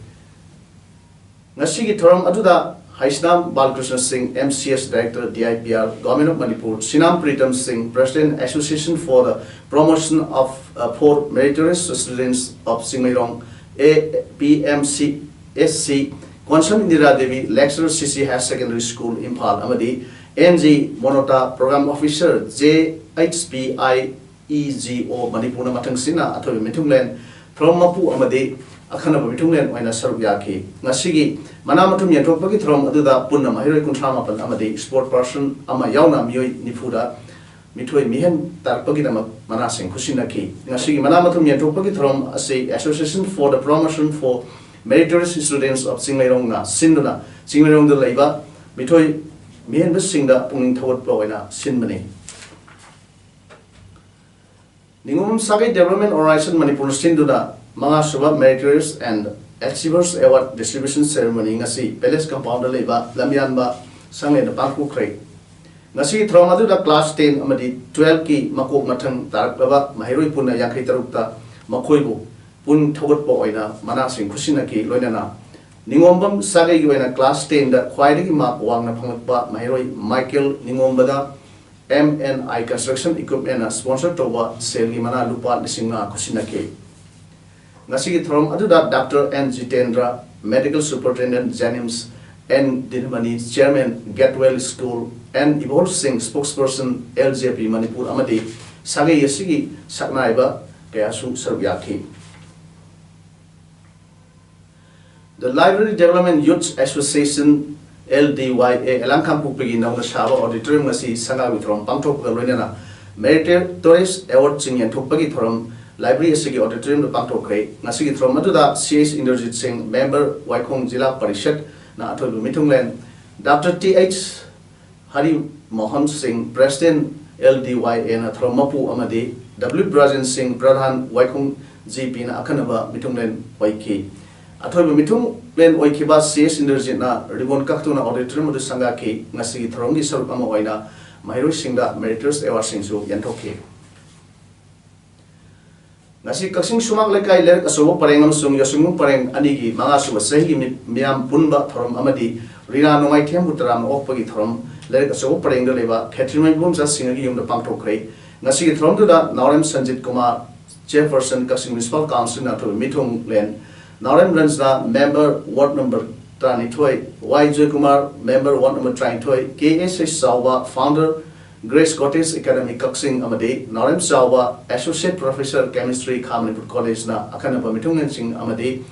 ꯉꯁꯤꯒꯤ ꯊꯧꯔꯝ ꯑꯗꯨꯗ ꯍꯩꯁꯅꯥꯝ ꯕꯥꯂꯀ꯭ꯔꯤꯁꯅ ꯁꯤꯡ, M C S Director, D I P R, Government of Manipur, ꯁꯤꯅꯥꯝ Pritam ꯁꯤꯡ, President, Association for the Promotion of, uh, for Meritorious Students of Chingmeirong, A P M C S C, Konsam Indira Devi, Lecturer, C C Higher Secondary School, Imphal, ꯑꯃꯗꯤ N G ꯃꯣꯅꯣꯇꯥ, Program Officer, J H P I E G O, ꯃꯅꯤꯄꯨꯔꯅ ꯃꯊꯪꯁꯤꯠꯅ ꯑꯊꯣꯏꯕ ꯃꯤꯊꯨꯡꯂꯦꯟ, ꯊꯧꯔꯝ ꯃꯄꯨ ꯑꯃꯗꯤ ꯑꯈꯟꯅꯕ ꯃꯤꯊꯨꯡꯂꯦꯟ ꯑꯣꯏꯅ ꯁꯔꯨꯛ ꯌꯥꯈꯤ꯫ ꯉꯁꯤꯒꯤ ꯃꯅꯥ ꯃꯊꯨꯝ ꯌꯦꯟꯊꯣꯛꯄꯒꯤ ꯊꯧꯔꯝ ꯑꯗꯨꯗ ꯄꯨꯟꯅ ꯃꯍꯩꯔꯣꯏ ꯀꯨꯟꯊ꯭ꯔꯥ ꯃꯥꯄꯟ ꯑꯃꯗꯤ Sport Person ꯑꯃ ꯌꯥꯎꯅ ꯃꯤꯑꯣꯏ ꯅꯤꯐꯨꯗ ꯃꯤꯊꯣꯏ ꯃꯤꯍꯦꯟ ꯇꯥꯔꯛꯄꯒꯤꯗꯃꯛ ꯃꯅꯥꯁꯤꯡ ꯈꯨꯠꯁꯤꯟꯅꯈꯤ꯫ ꯉꯁꯤꯒꯤ ꯃꯅꯥ ꯃꯊꯨꯝ ꯌꯦꯟꯊꯣꯛꯄꯒꯤ ꯊꯧꯔꯝ ꯑꯁꯤ Association for the Promotion for Meritorious Students of ꯆꯤꯡꯃꯩꯔꯣꯡꯅ ꯁꯤꯟꯗꯨꯅ ꯆꯤꯡꯃꯩꯔꯣꯡꯗ ꯂꯩꯕ ꯃꯤꯊꯣꯏ ꯃꯤꯍꯦꯟꯕꯁꯤꯡꯗ ꯄꯨꯛꯅꯤꯡ ꯊꯧꯒꯠꯄ ꯑꯣꯏꯅ ꯁꯤꯟꯕꯅꯤ꯫ ꯅꯤꯉꯣꯝꯕꯝ ꯁꯥꯒꯩ Development Organisation ꯃꯅꯤꯄꯨꯔ ꯁꯤꯟꯗꯨꯅ ꯃꯉꯥꯁꯨꯕ Meritorious and Achievers Award Distribution Ceremony ꯉꯁꯤ Palace Compoundꯗ ꯂꯩꯕ ꯂꯝꯌꯥꯟꯕ ꯁꯪꯂꯦꯟꯗ ꯄꯥꯡꯊꯣꯛꯈ꯭ꯔꯦ꯫ ꯉꯁꯤꯒꯤ ꯊꯧꯔꯝ ꯑꯗꯨꯗ Class ten ꯑꯃꯗꯤ twelveꯀꯤ ꯃꯀꯣꯛ ꯃꯊꯪ ꯇꯥꯔꯛꯂꯕ ꯃꯍꯩꯔꯣꯏ ꯄꯨꯟꯅ ꯌꯥꯡꯈꯩ ꯇꯔꯨꯛꯇ ꯃꯈꯣꯏꯕꯨ ꯄꯨꯛꯅꯤꯡ ꯊꯧꯒꯠꯄ ꯑꯣꯏꯅ ꯃꯅꯥꯁꯤꯡ ꯈꯨꯠꯁꯤꯟꯅꯈꯤ꯫ ꯂꯣꯏꯅꯅ ꯅꯤꯉꯣꯝꯕꯝ ꯁꯥꯒꯩꯒꯤ ꯑꯣꯏꯅ Class tenꯗ ꯈ꯭ꯋꯥꯏꯗꯒꯤ mark ꯋꯥꯡꯅ ꯐꯪꯂꯛꯄ ꯃꯍꯩꯔꯣꯏ ꯃꯥꯏꯀꯦꯜ ꯅꯤꯉꯣꯝꯕꯗ M N I Construction Equipmentꯅ sponsor ꯇꯧꯕ ꯁꯦꯜꯒꯤ ꯃꯅꯥ ꯂꯨꯄꯥ ꯂꯤꯁꯤꯡ ꯃꯉꯥ ꯈꯨꯠꯁꯤꯟꯅꯈꯤ꯫ ꯉꯁꯤꯒꯤ ꯊꯧꯔꯝ ꯑꯗꯨꯗ Doctor N Jitendra, Medical Superintendent, JNIMS, N ꯗꯤꯅꯃꯅꯤ, Chairman, Gateway School, N ꯏꯕꯣꯜ ꯁꯤꯡ, Spokesperson, L J P Manipur, ꯑꯃꯗꯤ ꯁꯥꯒꯩ ꯑꯁꯤꯒꯤ ꯁꯛꯅꯥꯏꯕ ꯀꯌꯥꯁꯨ ꯁꯔꯨꯛ ꯌꯥꯈꯤ꯫ The Library Development Youth Association, L D Y A, ꯑꯦꯂꯥꯡ ꯀꯥꯡꯄꯣꯛꯄꯤꯒꯤ ꯅꯧꯅ ꯁꯥꯕ auditorium ꯑꯁꯤ ꯁꯪꯒꯥꯕꯒꯤ ꯊꯧꯔꯝ ꯄꯥꯡꯊꯣꯛꯄꯒ ꯂꯣꯏꯅꯅ Meritorious Awardꯁꯤꯡ ꯌꯦꯟꯊꯣꯛꯄꯒꯤ ꯊꯧꯔꯝ library ꯑꯁꯤꯒꯤ auditoriumꯗ ꯄꯥꯡꯊꯣꯛꯈ꯭ꯔꯦ꯫ ꯉꯁꯤꯒꯤ ꯊꯧꯔꯝ ꯑꯗꯨꯗ C H ꯏꯟꯗ꯭ꯔꯖꯤꯠ ꯁꯤꯡ, Member, ꯋꯥꯏꯈꯣꯡ ꯖꯤꯂꯥ ꯄꯔꯤꯁꯠꯅ ꯑꯊꯣꯏꯕ ꯃꯤꯊꯨꯡꯂꯦꯟ, Doctor T H Harry Mohan ꯁꯤꯡ, President, L D Y Aꯅ ꯊꯧꯔꯝ ꯃꯄꯨ, ꯑꯃꯗꯤ W ꯕ꯭ꯔꯥꯖꯦꯟ ꯁꯤꯡ, ꯄ꯭ꯔꯙꯥꯟ, ꯋꯥꯏꯈꯣꯡ G Pꯅ ꯑꯈꯟꯅꯕ ꯃꯤꯊꯨꯡꯂꯦꯟ ꯑꯣꯏꯈꯤ꯫ ꯑꯊꯣꯏꯕ ꯃꯤꯊꯨꯡꯂꯦꯟ ꯑꯣꯏꯈꯤꯕ ꯁꯤ ꯑꯦꯁ ꯏꯟꯗ꯭ꯔꯖꯤꯠꯅ ꯔꯤꯕꯣꯟ ꯀꯛꯇꯨꯅ ꯑꯣꯗꯤꯇꯣꯔꯤꯌꯝ ꯑꯗꯨ ꯁꯪꯒꯥꯈꯤ꯫ ꯉꯁꯤꯒꯤ ꯊꯧꯔꯝꯒꯤ ꯁꯔꯨꯛ ꯑꯃ ꯑꯣꯏꯅ ꯃꯍꯩꯔꯣꯏꯁꯤꯡꯗ ꯃꯦꯔꯤꯇꯣꯔꯤꯌꯁ ꯑꯦꯋꯥꯔꯗꯁꯤꯡꯁꯨ ꯌꯦꯟꯊꯣꯛꯈꯤ꯫ ꯉꯁꯤ ꯀꯛꯆꯤꯡ ꯁꯨꯃꯥꯡ ꯂꯩꯀꯥꯏ ꯂꯩꯔꯛ ꯑꯆꯧꯕ ꯄꯔꯦꯡ ꯑꯃꯁꯨꯡ ꯌꯥꯎꯁꯪꯕꯨꯡ ꯄꯔꯦꯡ ꯑꯅꯤꯒꯤ ꯃꯉꯥꯁꯨꯕ ꯆꯍꯤꯒꯤ ꯃꯤ-, ꯃꯤꯌꯥꯝ ꯄꯨꯟꯕ ꯊꯧꯔꯝ ꯑꯃꯗꯤ ꯔꯤꯅꯥ ꯅꯣꯡꯃꯥꯏꯊꯦꯝꯕꯨ ꯇꯔꯥꯝꯅ ꯑꯣꯛꯄꯒꯤ ꯊꯧꯔꯝ ꯂꯩꯔꯛ ꯑꯆꯧꯕ ꯄꯔꯦꯡꯗ ꯂꯩꯕ ꯈꯦꯇ꯭ꯔꯤꯃꯌꯨꯝ ꯏꯕꯣꯝꯆꯥ ꯁꯤꯡꯍꯒꯤ ꯌꯨꯝꯗ ꯄꯥꯡꯊꯣꯛꯈ꯭ꯔꯦ꯫ ꯉꯁꯤꯒꯤ ꯊꯧꯔꯝꯗꯨꯗ ꯅꯥꯎꯔꯦꯝ ꯁꯟꯖꯤꯠ ꯀꯨꯃꯥꯔ, ꯆꯦꯌꯔꯄꯔꯁꯟ ꯀꯛꯆꯤꯡ ꯃ꯭ꯌꯨꯅꯤꯁꯤꯄꯥꯜ ꯀꯥꯎꯟꯁꯤꯜꯅ ꯑꯊꯣꯏꯕ ꯃꯤꯊꯨꯡꯂꯦꯟ, ꯅꯥꯎꯔꯦꯝ ꯔꯟꯖꯅꯥ, ꯃꯦꯝꯕꯔ ꯋꯥꯔꯗ ꯅꯝꯕꯔ ꯇꯔꯥꯅꯤꯊꯣꯏ, ꯋꯥꯏ ꯖꯣꯏꯀꯨꯃꯥꯔ, ꯃꯦꯝꯕꯔ ꯋꯥꯔꯗ ꯅꯝꯕꯔ ꯇꯔꯥꯅꯤꯊꯣꯏ, ꯀꯦ ꯑꯦꯁ ꯑꯩꯆ ꯆꯥꯎꯕ, ꯐꯥꯎꯟꯗꯔ, ꯒ꯭ꯔꯦꯁ ꯀꯣꯇꯦꯖ ꯑꯦꯀꯥꯗꯃꯤ ꯀꯛꯆꯤꯡ ꯑꯃꯗꯤ ꯅꯥꯎꯔꯦꯝ ꯆꯥꯎꯕ, ꯑꯦꯁꯣꯁꯤꯌꯦꯠ ꯄ꯭ꯔꯣꯐꯦꯁꯔ, ꯀꯦꯃꯤꯁꯇ꯭ꯔꯤ, ꯈꯥ ꯃꯅꯤꯄꯨꯔ ꯀꯣꯂꯦꯖꯅ ꯑꯈꯟꯅꯕ ꯃꯤꯊꯨꯡꯂꯦꯟꯁꯤꯡ ꯑꯃꯗꯤ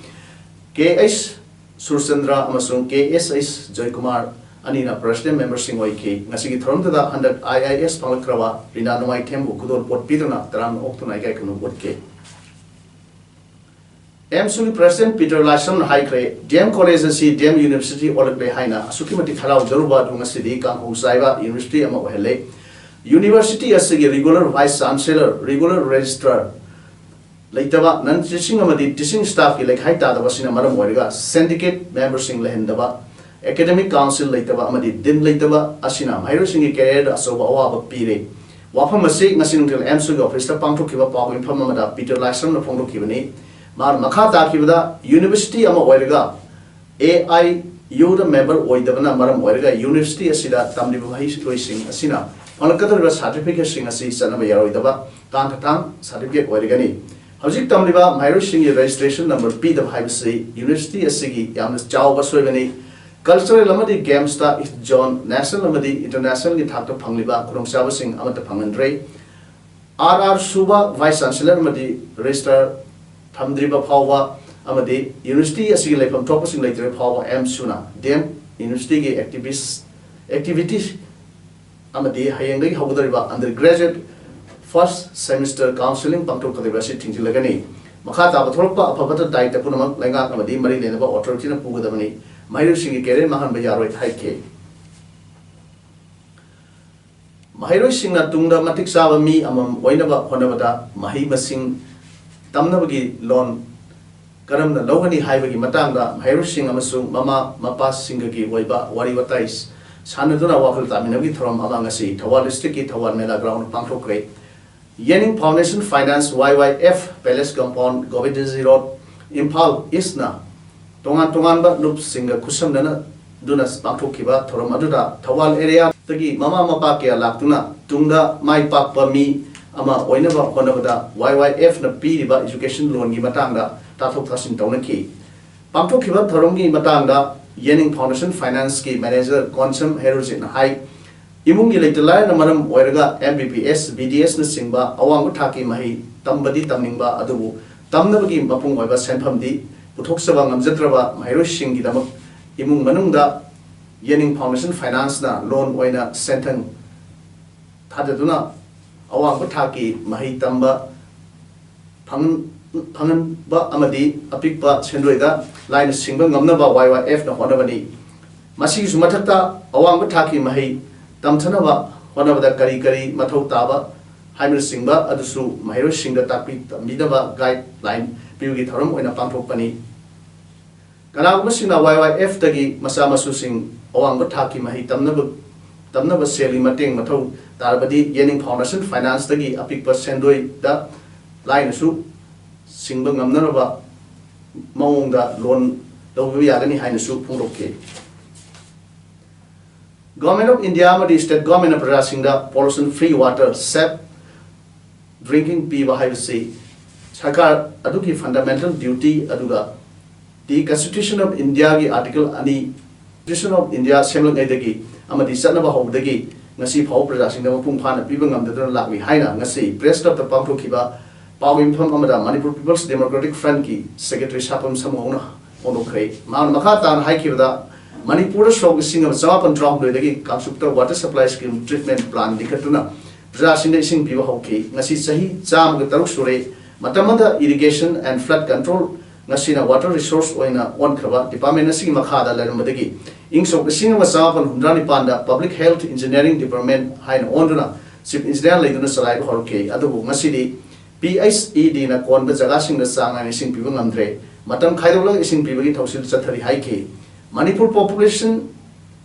ꯀꯦ ꯑꯩꯆ ꯁꯨꯔꯆꯟꯗ꯭ꯔ ꯑꯃꯁꯨꯡ ꯀꯦ ꯑꯦꯁ ꯑꯩꯆ ꯖꯣꯏꯀꯨꯃꯥꯔ ꯑꯅꯤꯅ ꯄ꯭ꯔꯦꯁꯤꯗꯦꯟꯠ ꯃꯦꯝꯕꯔꯁꯤꯡ ꯑꯣꯏꯈꯤ꯫ ꯉꯁꯤꯒꯤ ꯊꯧꯔꯝꯗꯨꯗ ꯍꯟꯗꯛ ꯑꯥꯏ ꯑꯥꯏ ꯑꯦꯁ ꯐꯪꯂꯛꯈ꯭ꯔꯕ ꯔꯤꯅꯥ ꯅꯣꯡꯃꯥꯏꯊꯦꯝꯕꯨ ꯈꯨꯗꯣꯜ ꯄꯣꯠ ꯄꯤꯗꯨꯅ ꯇꯔꯥꯝꯅ ꯑꯣꯛꯇꯨꯅ ꯏꯀꯥꯏ ꯈꯨꯝꯅꯕ ꯎꯠꯈꯤ꯫ ꯑꯦꯝꯁꯨꯒꯤ ꯄ꯭ꯔꯦꯁꯤꯗꯦꯟꯠ ꯄꯤꯇꯔ ꯂꯥꯏꯁ꯭ꯔꯝꯅ ꯍꯥꯏꯈ꯭ꯔꯦ, ꯗꯤ ꯑꯦꯝ ꯀꯣꯂꯦꯖ ꯑꯁꯤ ꯗꯤ ꯑꯦꯝ ꯌꯨꯅꯤꯚꯔꯁꯤꯇꯤ ꯑꯣꯜꯂꯛꯂꯦ ꯍꯥꯏꯅ꯫ ꯑꯁꯨꯛꯀꯤ ꯃꯇꯤꯛ ꯍꯔꯥꯎꯖꯔꯨꯕ ꯑꯗꯨ ꯉꯁꯤꯗꯤ ꯀꯥꯡꯍꯧ ꯆꯥꯏꯕ ꯌꯨꯅꯤꯚꯔꯁꯤꯇꯤ ꯑꯃ ꯑꯣꯏꯍꯜꯂꯦ꯫ ꯌꯨꯅꯤꯚꯔꯁꯤꯇꯤ ꯑꯁꯤꯒꯤ ꯔꯤꯒꯨꯂꯔ ꯚꯥꯏꯁ ꯆꯥꯟꯁꯦꯂꯔ, ꯔꯤꯒꯨꯂꯔ ꯔꯦꯖꯤꯁꯇ꯭ꯔꯥꯔ ꯂꯩꯇꯕ, ꯅꯟ ꯇꯤꯆꯤꯡ ꯑꯃꯗꯤ ꯇꯤꯆꯤꯡ ꯁ꯭ꯇꯥꯐꯀꯤ ꯂꯩꯈꯥꯏ ꯇꯥꯗꯕ ꯑꯁꯤꯅ ꯃꯔꯝ ꯑꯣꯏꯔꯒ ꯁꯤꯟꯗꯤꯀꯦꯠ ꯃꯦꯝꯕꯔꯁꯤꯡ ꯂꯩꯍꯟꯗꯕ, ꯑꯦꯀꯥꯗꯦꯃꯤꯛ ꯀꯥꯎꯟꯁꯤꯜ ꯂꯩꯇꯕ ꯑꯃꯗꯤ ꯗꯤꯟ ꯂꯩꯇꯕ ꯑꯁꯤꯅ ꯃꯍꯩꯔꯣꯏꯁꯤꯡꯒꯤ ꯀꯦꯔꯤꯌꯔꯗ ꯑꯆꯧꯕ ꯑꯋꯥꯕ ꯄꯤꯔꯦ꯫ ꯋꯥꯐꯝ ꯑꯁꯤ ꯉꯁꯤ ꯅꯨꯡꯊꯤꯜ ꯑꯦꯝꯁꯨꯒꯤ ꯑꯣꯐꯤꯁꯇ ꯄꯥꯡꯊꯣꯛꯈꯤꯕ ꯄꯥꯎ ꯃꯤꯐꯝ ꯑꯃꯗ ꯄꯤꯇꯔ ꯂꯥꯏꯁ꯭ꯔꯝꯅ ꯐꯣꯡꯗꯣꯛꯈꯤꯕꯅꯤ꯫ ꯃꯍꯥꯛꯅ ꯃꯈꯥ ꯇꯥꯈꯤꯕꯗ, ꯌꯨꯅꯤꯚꯔꯁꯤꯇꯤ ꯑꯃ ꯑꯣꯏꯔꯒ ꯑꯦ ꯑꯥꯏ ꯌꯨꯗ ꯃꯦꯝꯕꯔ ꯑꯣꯏꯗꯕꯅ ꯃꯔꯝ ꯑꯣꯏꯔꯒ ꯌꯨꯅꯤꯚꯔꯁꯤꯇꯤ ꯑꯁꯤꯗ ꯇꯝꯂꯤꯕ ꯃꯍꯩꯔꯣꯏꯁꯤꯡ ꯑꯁꯤꯅ ꯐꯪꯂꯛꯀꯗꯧꯔꯤꯕ ꯁꯥꯔꯇꯤꯐꯤꯀꯦꯠꯁꯤꯡ ꯑꯁꯤ ꯆꯠꯅꯕ ꯌꯥꯔꯣꯏꯗꯕ, ꯇꯥꯡ ꯈꯇꯥꯡ ꯁꯥꯔꯇꯤꯐꯤꯀꯦꯠ ꯑꯣꯏꯔꯒꯅꯤ꯫ ꯍꯧꯖꯤꯛ ꯇꯝꯂꯤꯕ ꯃꯍꯩꯔꯣꯏꯁꯤꯡꯒꯤ ꯔꯦꯖꯤꯁꯇ꯭ꯔꯦꯁꯟ ꯅꯝꯕꯔ ꯄꯤꯗꯕ ꯍꯥꯏꯕꯁꯤ ꯌꯨꯅꯤꯚꯔꯁꯤꯇꯤ ꯑꯁꯤꯒꯤ ꯌꯥꯝꯅ ꯆꯥꯎꯕ ꯑꯁꯣꯏꯕꯅꯤ꯫ ꯀꯜꯆꯔꯦꯜ ꯑꯃꯗꯤ ꯒꯦꯝꯁꯇ ꯏꯁ ꯖꯣꯟ, ꯅꯦꯁꯅꯦꯜ ꯑꯃꯗꯤ ꯏꯟꯇꯔꯅꯦꯁꯅꯦꯜꯒꯤ ꯊꯥꯛꯇ ꯐꯪꯂꯤꯕ ꯈꯨꯗꯣꯡꯆꯥꯕꯁꯤꯡ ꯑꯃꯠꯇ ꯐꯪꯍꯟꯗ꯭ꯔꯦ꯫ ꯑꯥꯔ ꯑꯥꯔ ꯁꯨꯕ ꯚꯥꯏꯁ ꯆꯥꯟꯁꯦꯂꯔ ꯑꯃꯗꯤ ꯔꯦꯖꯤꯁꯇ꯭ꯔꯥꯔ ꯊꯝꯗ꯭ꯔꯤꯕ ꯐꯥꯎꯕ ꯑꯃꯗꯤ ꯌꯨꯅꯤꯚꯔꯁꯤꯇꯤ ꯑꯁꯤꯒꯤ ꯂꯩꯐꯝ ꯊꯣꯛꯄꯁꯤꯡ ꯂꯩꯇ꯭ꯔꯤꯕ ꯐꯥꯎꯕ ꯑꯦꯝꯁꯨꯅ ꯗꯤ ꯑꯦꯝ ꯌꯨꯅꯤꯚꯔꯁꯤꯇꯤꯒꯤ ꯑꯦꯛꯇꯤꯚꯤꯁ-, ꯑꯦꯛꯇꯤꯚꯤꯇꯤꯁ ꯑꯃꯗꯤ ꯍꯌꯦꯡꯗꯒꯤ ꯍꯧꯒꯗꯧꯔꯤꯕ undergraduate first semester counselling ꯄꯥꯡꯊꯣꯛꯀꯗꯧꯔꯤꯕ ꯑꯁꯤ ꯊꯤꯡꯖꯤꯜꯂꯒꯅꯤ꯫ ꯃꯈꯥ ꯇꯥꯕ ꯊꯣꯛꯂꯛꯄ ꯑꯐ ꯐꯠꯇ ꯗꯥꯏꯇ ꯄꯨꯝꯅꯃꯛ ꯂꯩꯉꯥꯛ ꯑꯃꯗꯤ ꯃꯔꯤ ꯂꯩꯅꯕ ꯑꯣꯊꯣꯔꯤꯇꯤꯅ ꯄꯨꯒꯗꯕꯅꯤ꯫ ꯃꯍꯩꯔꯣꯏꯁꯤꯡꯒꯤ ꯀꯦꯔꯤꯌꯔ ꯃꯥꯡꯍꯟꯕ ꯌꯥꯔꯣꯏ ꯍꯥꯏꯈꯤ꯫ ꯃꯍꯩꯔꯣꯏꯁꯤꯡꯅ ꯇꯨꯡꯗ ꯃꯇꯤꯛ ꯆꯥꯕ ꯃꯤ ꯑꯃꯃꯝ ꯑꯣꯏꯅꯕ ꯍꯣꯠꯅꯕꯗ ꯃꯍꯩ ꯃꯁꯤꯡ ꯇꯝꯅꯕꯒꯤ ꯂꯣꯟ ꯀꯔꯝꯅ ꯂꯧꯒꯅꯤ ꯍꯥꯏꯕꯒꯤ ꯃꯇꯥꯡꯗ ꯃꯍꯩꯔꯣꯏꯁꯤꯡ ꯑꯃꯁꯨꯡ ꯃꯃꯥ ꯃꯄꯥꯁꯤꯡꯒꯒꯤ ꯑꯣꯏꯕ ꯋꯥꯔꯤ ꯋꯥꯇꯥꯏ ꯁꯥꯟꯅꯗꯨꯅ ꯋꯥꯈꯜ ꯇꯥꯃꯤꯟꯅꯕꯒꯤ ꯊꯧꯔꯝ ꯑꯃ ꯉꯁꯤ ꯊꯧꯕꯥꯜ district ꯀꯤ ꯊꯧꯕꯥꯜ ꯃꯦꯂꯥ ground ꯄꯥꯡꯊꯣꯛꯈ꯭ꯔꯦ꯫ ꯌꯦꯅꯤꯡ Foundation Finance, Y Y F, Palace Compound, Govindaji Road, Imphal East ꯅ ꯇꯣꯉꯥꯟ ꯇꯣꯉꯥꯟꯕ ꯂꯨꯞꯁꯤꯡꯒ ꯈꯨꯠꯁꯝꯅꯗꯨꯅ ꯄꯥꯡꯊꯣꯛꯈꯤꯕ ꯊꯧꯔꯝ ꯑꯗꯨꯗ ꯊꯧꯕꯥꯜ area ꯗꯒꯤ ꯃꯃꯥ ꯃꯄꯥ ꯀꯌꯥ ꯂꯥꯛꯇꯨꯅ ꯇꯨꯡꯗ ꯃꯥꯏ ꯄꯥꯛꯄ ꯃꯤ ꯑꯃ ꯑꯣꯏꯅꯕ ꯍꯣꯠꯅꯕꯗ Y Y F ꯅ ꯄꯤꯔꯤꯕ education loan ꯒꯤ ꯃꯇꯥꯡꯗ ꯇꯥꯊꯣꯛ ꯇꯥꯁꯤꯟ ꯇꯧꯅꯈꯤ꯫ ꯄꯥꯡꯊꯣꯛꯈꯤꯕ ꯊꯧꯔꯝꯒꯤ ꯃꯇꯥꯡꯗ ꯌꯦꯅꯤꯡ Foundation Finance ꯀꯤ manager ꯀꯣꯟꯁꯝ ꯍꯦꯔꯣꯖꯤꯠꯅ ꯍꯥꯏ, ꯏꯃꯨꯡꯒꯤ ꯂꯩꯇ ꯂꯥꯏꯔꯅ ꯃꯔꯝ ꯑꯣꯏꯔꯒ M B B S, B D S ꯅꯆꯤꯡꯕ ꯑꯋꯥꯡꯕ ꯊꯥꯛꯀꯤ ꯃꯍꯩ ꯇꯝꯕꯗꯤ ꯇꯝꯅꯤꯡꯕ ꯑꯗꯨꯕꯨ ꯇꯝꯅꯕꯒꯤ ꯃꯄꯨꯡ ꯑꯣꯏꯕ ꯁꯦꯟꯐꯝꯗꯤ ꯄꯨꯊꯣꯛꯆꯕ ꯉꯝꯖꯗ꯭ꯔꯕ ꯃꯍꯩꯔꯣꯏꯁꯤꯡꯒꯤꯗꯃꯛ ꯏꯃꯨꯡ ꯃꯅꯨꯡꯗ ꯌꯦꯅꯤꯡ Foundation Finance ꯅ loan ꯑꯣꯏꯅ ꯁꯦꯟꯊꯪ ꯊꯥꯗꯗꯨꯅ ꯑꯋꯥꯡꯕ ꯊꯥꯛꯀꯤ ꯃꯍꯩ ꯇꯝꯕ ꯐꯪꯍꯟ-, ꯐꯪꯍꯟꯕ ꯑꯃꯗꯤ ꯑꯄꯤꯛꯄ ꯁꯦꯟꯗꯣꯏꯗ ꯂꯥꯏꯅ ꯁꯤꯡꯕ ꯉꯝꯅꯕ Y Y F ꯅ ꯍꯣꯠꯅꯕꯅꯤ꯫ ꯃꯁꯤꯒꯤꯁꯨ ꯃꯊꯛꯇ ꯑꯋꯥꯡꯕ ꯊꯥꯛꯀꯤ ꯃꯍꯩ ꯇꯝꯊꯅꯕ ꯍꯣꯠꯅꯕꯗ ꯀꯔꯤ ꯀꯔꯤ ꯃꯊꯧ ꯇꯥꯕ ꯍꯥꯏꯕꯅꯆꯤꯡꯕ ꯑꯗꯨꯁꯨ ꯃꯍꯩꯔꯣꯏꯁꯤꯡꯗ ꯇꯥꯛꯄꯤ ꯇꯝꯕꯤꯅꯕ guideline ꯄꯤꯕꯒꯤ ꯊꯧꯔꯝ ꯑꯣꯏꯅ ꯄꯥꯡꯊꯣꯛꯄꯅꯤ꯫ ꯀꯅꯥꯒꯨꯝꯕꯁꯤꯡꯅ Y Y F ꯇꯒꯤ ꯃꯆꯥ ꯃꯁꯨꯁꯤꯡ ꯑꯋꯥꯡꯕ ꯊꯥꯛꯀꯤ ꯃꯍꯩ ꯇꯝꯅꯕ, ꯇꯝꯅꯕ ꯁꯦꯜꯒꯤ ꯃꯇꯦꯡ ꯃꯊꯧ ꯇꯥꯔꯕꯗꯤ ꯌꯦꯅꯤꯡ Foundation Finance ꯇꯒꯤ ꯑꯄꯤꯛꯄ ꯁꯦꯟꯗꯣꯏꯗ ꯂꯥꯏꯅꯁꯨ ꯁꯤꯡꯕ ꯉꯝꯅꯅꯕ ꯃꯑꯣꯡꯗ loan ꯂꯧꯕ ꯌꯥꯒꯅꯤ ꯍꯥꯏꯅꯁꯨ ꯐꯣꯡꯗꯣꯛꯈꯤ꯫ Government of India ꯑꯃꯗꯤ state government ꯅ ꯄ꯭ꯔꯖꯥꯁꯤꯡꯗ pollution free water, safe drinking ꯄꯤꯕ ꯍꯥꯏꯕꯁꯤ ꯁꯔꯀꯥꯔ ꯑꯗꯨꯒꯤ fundamental duty ꯑꯗꯨꯒ the Constitution of India ꯒꯤ article ꯑꯅꯤ, Constitution of India ꯁꯦꯝꯂꯛꯉꯩꯗꯒꯤ ꯑꯃꯗꯤ ꯆꯠꯅꯕ ꯍꯧꯕꯗꯒꯤ ꯉꯁꯤ ꯐꯥꯎꯕ ꯄ꯭ꯔꯖꯥꯁꯤꯡꯗ ꯃꯄꯨꯡ ꯐꯥꯅ ꯄꯤꯕ ꯉꯝꯗꯗꯨꯅ ꯂꯥꯛꯂꯤ ꯍꯥꯏꯅ ꯉꯁꯤ press club ꯇ ꯄꯥꯡꯊꯣꯛꯈꯤꯕ ꯄꯥꯎꯒꯤ ꯃꯤꯐꯝ ꯑꯃꯗ Manipur People's Democratic Front ꯀꯤ secretary ꯁꯥꯄꯝ ꯁꯃꯨꯍꯧꯅ ꯐꯣꯡꯗꯣꯛꯈ꯭ꯔꯦ꯫ ꯃꯍꯥꯛꯅ ꯃꯈꯥ ꯇꯥꯅ ꯍꯥꯏꯈꯤꯕꯗ, ꯃꯅꯤꯄꯨꯔꯗ ꯁꯣꯛ ꯂꯤꯁꯤꯡ ꯑꯃ ꯆꯃꯥꯄꯟ ꯇꯔꯥꯍꯨꯝꯗꯣꯏꯗꯒꯤ ꯀꯥꯡꯆꯨꯞꯇ water supply scheme treatment plant ꯂꯤꯡꯈꯠꯇꯨꯅ ꯄ꯭ꯔꯖꯥꯁꯤꯡꯗ ꯏꯁꯤꯡ ꯄꯤꯕ ꯍꯧꯈꯤ꯫ ꯉꯁꯤ ꯆꯍꯤ ꯆꯥꯝꯃꯒ ꯇꯔꯨꯛ ꯁꯨꯔꯦ꯫ ꯃꯇꯝ ꯑꯃꯗ irrigation and flood control, ꯉꯁꯤꯅ water resource ꯑꯣꯏꯅ ꯑꯣꯟꯈ꯭ꯔꯕ department ꯑꯁꯤꯒꯤ ꯃꯈꯥꯗ ꯂꯩꯔꯝꯕꯗꯒꯤ ꯏꯪ ꯁꯣꯛ ꯂꯤꯁꯤꯡ ꯑꯃ ꯆꯃꯥꯄꯟ ꯍꯨꯝꯗ꯭ꯔꯥ ꯅꯤꯄꯥꯟꯗ Public Health Engineering Department ꯍꯥꯏꯅ ꯑꯣꯟꯗꯨꯅ chief engineer ꯂꯩꯗꯨꯅ ꯆꯂꯥꯏꯕ ꯍꯧꯔꯛꯈꯤ꯫ ꯑꯗꯨꯕꯨ ꯉꯁꯤꯗꯤ P H E D ꯅ ꯀꯣꯟꯕ ꯖꯒꯥꯁꯤꯡꯗ ꯆꯥꯡ ꯅꯥꯏꯅ ꯏꯁꯤꯡ ꯄꯤꯕ ꯉꯝꯗ꯭ꯔꯦ꯫ ꯃꯇꯝ ꯈꯥꯏꯗꯣꯛꯂꯒ ꯏꯁꯤꯡ ꯄꯤꯕꯒꯤ ꯊꯧꯁꯤꯜ ꯆꯠꯊꯔꯤ ꯍꯥꯏꯈꯤ꯫ ꯃꯅꯤꯄꯨꯔ population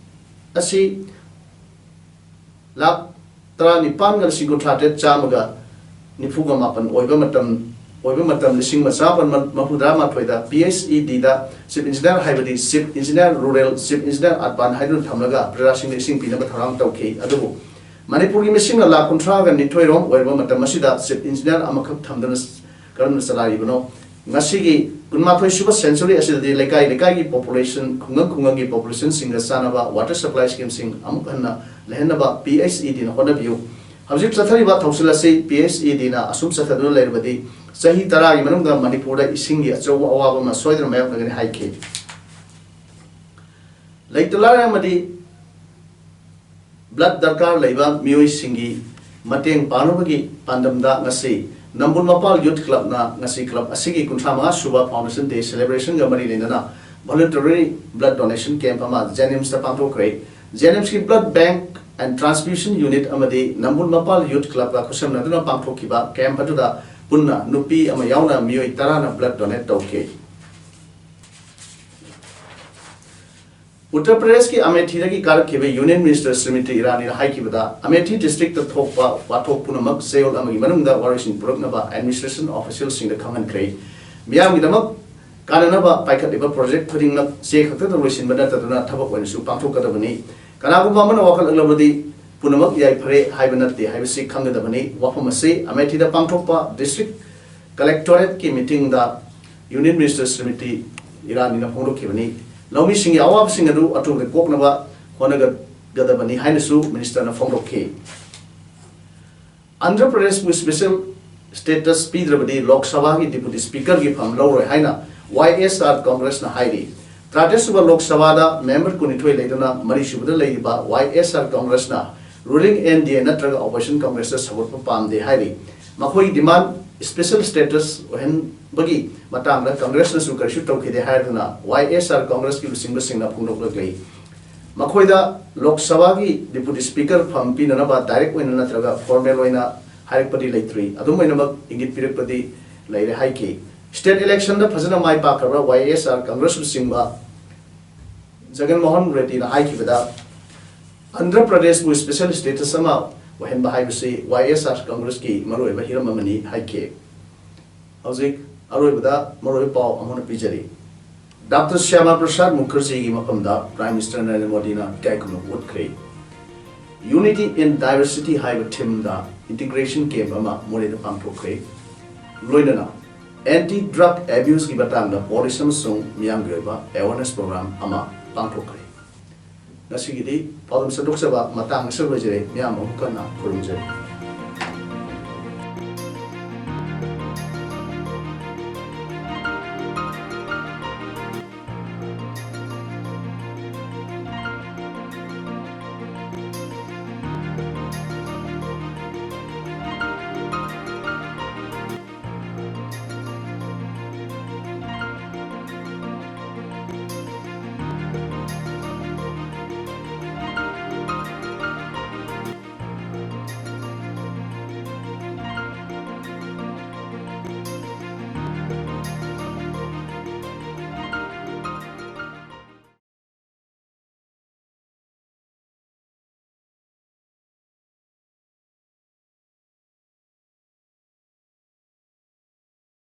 ꯑꯁꯤ ꯂꯥꯈ ꯇꯔꯥꯅꯤꯄꯥꯟꯒ ꯂꯤꯁꯤꯡ ꯀꯨꯟꯊ꯭ꯔꯥ ꯇꯔꯦꯠ ꯆꯥꯝꯃꯒ ꯅꯤꯐꯨꯒ ꯃꯥꯄꯟ ꯑꯣꯏꯕ ꯃꯇꯝ ꯑꯣꯏꯕ ꯃꯇꯝ ꯂꯤꯁꯤꯡ ꯑꯃ ꯆꯥꯃꯥꯄꯟ ꯃꯔꯤꯐꯨ ꯇꯔꯥꯃꯥꯊꯣꯏꯗ P H E Dꯗ Chief Engineer ꯍꯥꯏꯕꯗꯤ Chief Engineer Rural, Chief Engineer Urban ꯍꯥꯏꯗꯨꯅ ꯊꯝꯂꯒ ꯄ꯭ꯔꯖꯥꯁꯤꯡꯗ ꯏꯁꯤꯡ ꯄꯤꯅꯕ ꯊꯧꯔꯥꯡ ꯇꯧꯈꯤ꯫ ꯑꯗꯨꯕꯨ ꯃꯅꯤꯄꯨꯔꯒꯤ ꯃꯤꯁꯤꯡꯅ ꯂꯥꯈ ꯀꯨꯟꯊ꯭ꯔꯥꯒ ꯅꯤꯊꯣꯏ ꯔꯣꯝ ꯑꯣꯏꯔꯕ ꯃꯇꯝ ꯑꯁꯤꯗ Chief Engineer ꯑꯃꯈꯛ ꯊꯝꯗꯨꯅ ꯀꯔꯝꯅ ꯆꯂꯥꯏꯔꯤꯕꯅꯣ? ꯉꯁꯤꯒꯤ ꯀꯨꯟꯃꯥꯊꯣꯏ ꯁꯨꯕ century ꯑꯁꯤꯗꯗꯤ ꯂꯩꯀꯥꯏ ꯂꯩꯀꯥꯏꯒꯤ population, ꯈꯨꯡꯒꯪ ꯈꯨꯡꯒꯪꯒꯤ populationꯁꯤꯡꯒ ꯆꯥꯟꯅꯕ water supply schemeꯁꯤꯡ ꯑꯃꯨꯛ ꯍꯟꯅ ꯂꯩꯍꯟꯅꯕ P H E Dꯅ ꯍꯣꯠꯅꯕꯤꯌꯨ꯫ ꯍꯧꯖꯤꯛ ꯆꯠꯊꯔꯤꯕ ꯊꯧꯁꯤꯜ ꯑꯁꯤ P H E Dꯅ ꯑꯁꯨꯝ ꯆꯠꯊꯗꯨꯅ ꯂꯩꯔꯕꯗꯤ ꯆꯍꯤ ꯇꯔꯥꯒꯤ ꯃꯅꯨꯡꯗ ꯃꯅꯤꯄꯨꯔꯗ ꯏꯁꯤꯡꯒꯤ ꯑꯆꯧꯕ ꯑꯋꯥꯕ ꯑꯃ ꯁꯣꯏꯗꯅ ꯃꯥꯌꯣꯛꯅꯒꯅꯤ ꯍꯥꯏꯈꯤ꯫ ꯂꯩꯇ ꯂꯥꯏꯔ ꯑꯃꯗꯤ blood ꯗꯔꯀꯥꯔ ꯂꯩꯕ ꯃꯤꯑꯣꯏꯁꯤꯡꯒꯤ ꯃꯇꯦꯡ ꯄꯥꯡꯅꯕꯒꯤ ꯄꯥꯟꯗꯝꯗ ꯉꯁꯤ ꯅꯝꯕꯨꯜ ꯃꯄꯥꯜ Youth Clubꯅ ꯉꯁꯤ club ꯑꯁꯤꯒꯤ ꯀꯨꯟꯊ꯭ꯔꯥ ꯃꯉꯥ ꯁꯨꯕ Foundation Day celebrationꯒ ꯃꯔꯤ ꯂꯩꯅꯅ voluntary blood donation camp ꯑꯃ JNIMSꯇ ꯄꯥꯡꯊꯣꯛꯈ꯭ꯔꯦ꯫ JNIMSꯀꯤ Blood Bank and Transfusion Unit ꯑꯃꯗꯤ ꯅꯝꯕꯨꯜ ꯃꯄꯥꯜ Youth Clubꯀ ꯈꯨꯠꯁꯝꯅꯗꯨꯅ ꯄꯥꯡꯊꯣꯛꯈꯤꯕ camp ꯑꯗꯨꯗ ꯄꯨꯟꯅ ꯅꯨꯄꯤ ꯑꯃ ꯌꯥꯎꯅ ꯃꯤꯑꯣꯏ ꯇꯔꯥꯅ blood donate ꯇꯧꯈꯤ꯫ ꯎꯠꯇꯔ ꯄ꯭ꯔꯗꯦꯁꯀꯤ ꯑꯃꯦꯊꯤꯗꯒꯤ ꯀꯥꯔꯛꯈꯤꯕ Union Minister ꯁ꯭ꯔꯤꯃꯤꯇꯤ ꯏꯔꯥꯅꯤꯅ ꯍꯥꯏꯈꯤꯕꯗ, ꯑꯃꯦꯊꯤ districtꯇ ꯊꯣꯛꯄ ꯋꯥꯊꯣꯛ ꯄꯨꯝꯅꯃꯛ ꯆꯌꯣꯜ ꯑꯃꯒꯤ ꯃꯅꯨꯡꯗ ꯋꯥꯔꯣꯏꯁꯤꯟ ꯄꯨꯔꯛꯅꯕ administration officialꯁꯤꯡꯗ ꯈꯪꯍꯟꯈ꯭ꯔꯦ꯫ ꯃꯤꯌꯥꯝꯒꯤꯗꯃꯛ ꯀꯥꯟꯅꯅꯕ ꯄꯥꯏꯈꯠꯂꯤꯕ project ꯈꯨꯗꯤꯡꯃꯛ ꯆꯦ ꯈꯛꯇꯗ ꯂꯣꯏꯁꯤꯟꯕ ꯅꯠꯇꯗꯨꯅ ꯊꯕꯛ ꯑꯣꯏꯅꯁꯨ ꯄꯥꯡꯊꯣꯛꯀꯗꯕꯅꯤ꯫ ꯀꯅꯥꯒꯨꯝꯕ ꯑꯃꯅ ꯋꯥꯈꯜꯂꯛꯂꯕꯗꯤ ꯄꯨꯝꯅꯃꯛ ꯌꯥꯏꯐꯔꯦ ꯍꯥꯏꯕ ꯅꯠꯇꯦ ꯍꯥꯏꯕꯁꯤ ꯈꯪꯒꯗꯕꯅꯤ꯫ ꯋꯥꯐꯝ ꯑꯁꯤ ꯑꯃꯦꯊꯤꯗ ꯄꯥꯡꯊꯣꯛꯄ district collectorateꯀꯤ meetingꯗ Union Minister ꯁ꯭ꯔꯤꯃꯤꯇꯤ ꯏꯔꯥꯅꯤꯅ ꯐꯣꯡꯗꯣꯛꯈꯤꯕꯅꯤ꯫ ꯂꯧꯃꯤꯁꯤꯡꯒꯤ ꯑꯋꯥꯕꯁꯤꯡ ꯑꯗꯨ ꯑꯊꯨꯕꯗ ꯀꯣꯛꯅꯕ ꯍꯣꯠꯅꯒꯗꯕꯅꯤ ꯍꯥꯏꯅꯁꯨ ministerꯅ ꯐꯣꯡꯗꯣꯛꯈꯤ꯫ ꯑꯟꯙ꯭ꯔ ꯄ꯭ꯔꯗꯦꯁꯄꯨ special status ꯄꯤꯗ꯭ꯔꯕꯗꯤ ꯂꯣꯛ ꯁꯚꯥꯒꯤ deputy speakerꯒꯤ ꯐꯝ ꯂꯧꯔꯣꯏ ꯍꯥꯏꯅ Y S R Congressꯅ ꯍꯥꯏꯔꯤ꯫ ꯇꯔꯥꯇꯔꯦꯠ ꯁꯨꯕ ꯂꯣꯛ ꯁꯚꯥꯗ member ꯀꯨꯟꯅꯤꯊꯣꯏ ꯂꯩꯗꯨꯅ ꯃꯔꯤ ꯁꯨꯕꯗ ꯂꯩꯔꯤꯕ Y S R Congressꯅ ruling N D A ꯅꯠꯇ꯭ꯔꯒ opposition Congressꯇ ꯁꯧꯒꯠꯄ ꯄꯥꯝꯗꯦ ꯍꯥꯏꯔꯤ꯫ ꯃꯈꯣꯏꯒꯤ demand special status ꯑꯣꯏꯍꯟꯕꯒꯤ ꯃꯇꯥꯡꯗ Congressꯅꯁꯨ ꯀꯔꯤꯁꯨ ꯇꯧꯈꯤꯗꯦ ꯍꯥꯏꯗꯨꯅ Y S R Congressꯀꯤ ꯂꯨꯆꯤꯡꯕꯁꯤꯡꯅ ꯐꯣꯡꯗꯣꯛꯂꯛꯂꯤ꯫ ꯃꯈꯣꯏꯗ ꯂꯣꯛ ꯁꯚꯥꯒꯤ deputy speaker ꯐꯝ ꯄꯤꯅꯅꯕ direct ꯑꯣꯏꯅ ꯅꯠꯇ꯭ꯔꯒ formal ꯑꯣꯏꯅ ꯍꯥꯏꯔꯛꯄꯗꯤ ꯂꯩꯇ꯭ꯔꯤ꯫ ꯑꯗꯨꯝ ꯑꯣꯏꯅꯃꯛ ꯏꯪꯒꯤꯠ ꯄꯤꯔꯛꯄꯗꯤ ꯂꯩꯔꯦ ꯍꯥꯏꯈꯤ꯫ State election ꯗ ꯐꯖꯅ ꯃꯥꯏ ꯄꯥꯛꯈ꯭ꯔꯕ ꯋꯥꯏ ꯑꯦꯁ ꯑꯥꯔ ꯀꯪꯒ꯭ꯔꯦꯁ ꯂꯨꯆꯤꯡꯕ ꯖꯒꯟ ꯃꯣꯍꯟ ꯔꯦꯗꯗꯤꯅ ꯍꯥꯏꯈꯤꯕꯗ, ꯑꯟꯙ꯭ꯔ ꯄ꯭ꯔꯗꯦꯁꯄꯨ special status ꯑꯃ ꯑꯣꯏꯍꯟꯕ ꯍꯥꯏꯕꯁꯤ ꯋꯥꯏ ꯑꯦꯁ ꯑꯥꯔ ꯀꯪꯒ꯭ꯔꯦꯁꯀꯤ ꯃꯔꯨꯑꯣꯏꯕ ꯍꯤꯔꯝ ꯑꯃꯅꯤ ꯍꯥꯏꯈꯤ꯫ ꯍꯧꯖꯤꯛ ꯑꯔꯣꯏꯕꯗ ꯃꯔꯨꯑꯣꯏꯕ ꯄꯥꯎ ꯑꯃꯨꯛ ꯍꯟꯅ ꯄꯤꯖꯔꯤ꯫ ꯗꯥꯛꯇꯔ ꯁ꯭ꯌꯥꯃꯥ ꯄ꯭ꯔꯁꯥꯗ ꯃꯨꯈꯔꯖꯤꯒꯤ ꯃꯐꯝꯗ Prime Minister ꯅꯔꯦꯟꯗ꯭ꯔ ꯃꯣꯗꯤꯅ ꯏꯀꯥꯏ ꯈꯨꯝꯅꯕ ꯎꯠꯈ꯭ꯔꯦ꯫ Unity in Diversity ꯍꯥꯏꯕ theme ꯗ integration camp ꯑꯃ ꯃꯣꯔꯦꯗ ꯄꯥꯡꯊꯣꯛꯈ꯭ꯔꯦ꯫ ꯂꯣꯏꯅꯅ anti drug abuse ꯀꯤ ꯃꯇꯥꯡꯗ policy ꯑꯃꯁꯨꯡ ꯃꯤꯌꯥꯝꯒꯤ ꯑꯣꯏꯕ awareness program ꯑꯃ ꯄꯥꯡꯊꯣꯛꯈ꯭ꯔꯦ꯫ ꯉꯁꯤꯒꯤꯗꯤ ꯄꯥꯎꯗꯝ ꯁꯟꯗꯣꯛꯆꯕ ꯃꯇꯥꯡ ꯑꯁꯤꯗ ꯂꯣꯏꯖꯔꯦ꯫ ꯃꯤꯌꯥꯝ ꯑꯃꯨꯛ ꯍꯟꯅ ꯈꯨꯔꯨꯝꯖꯔꯤ꯫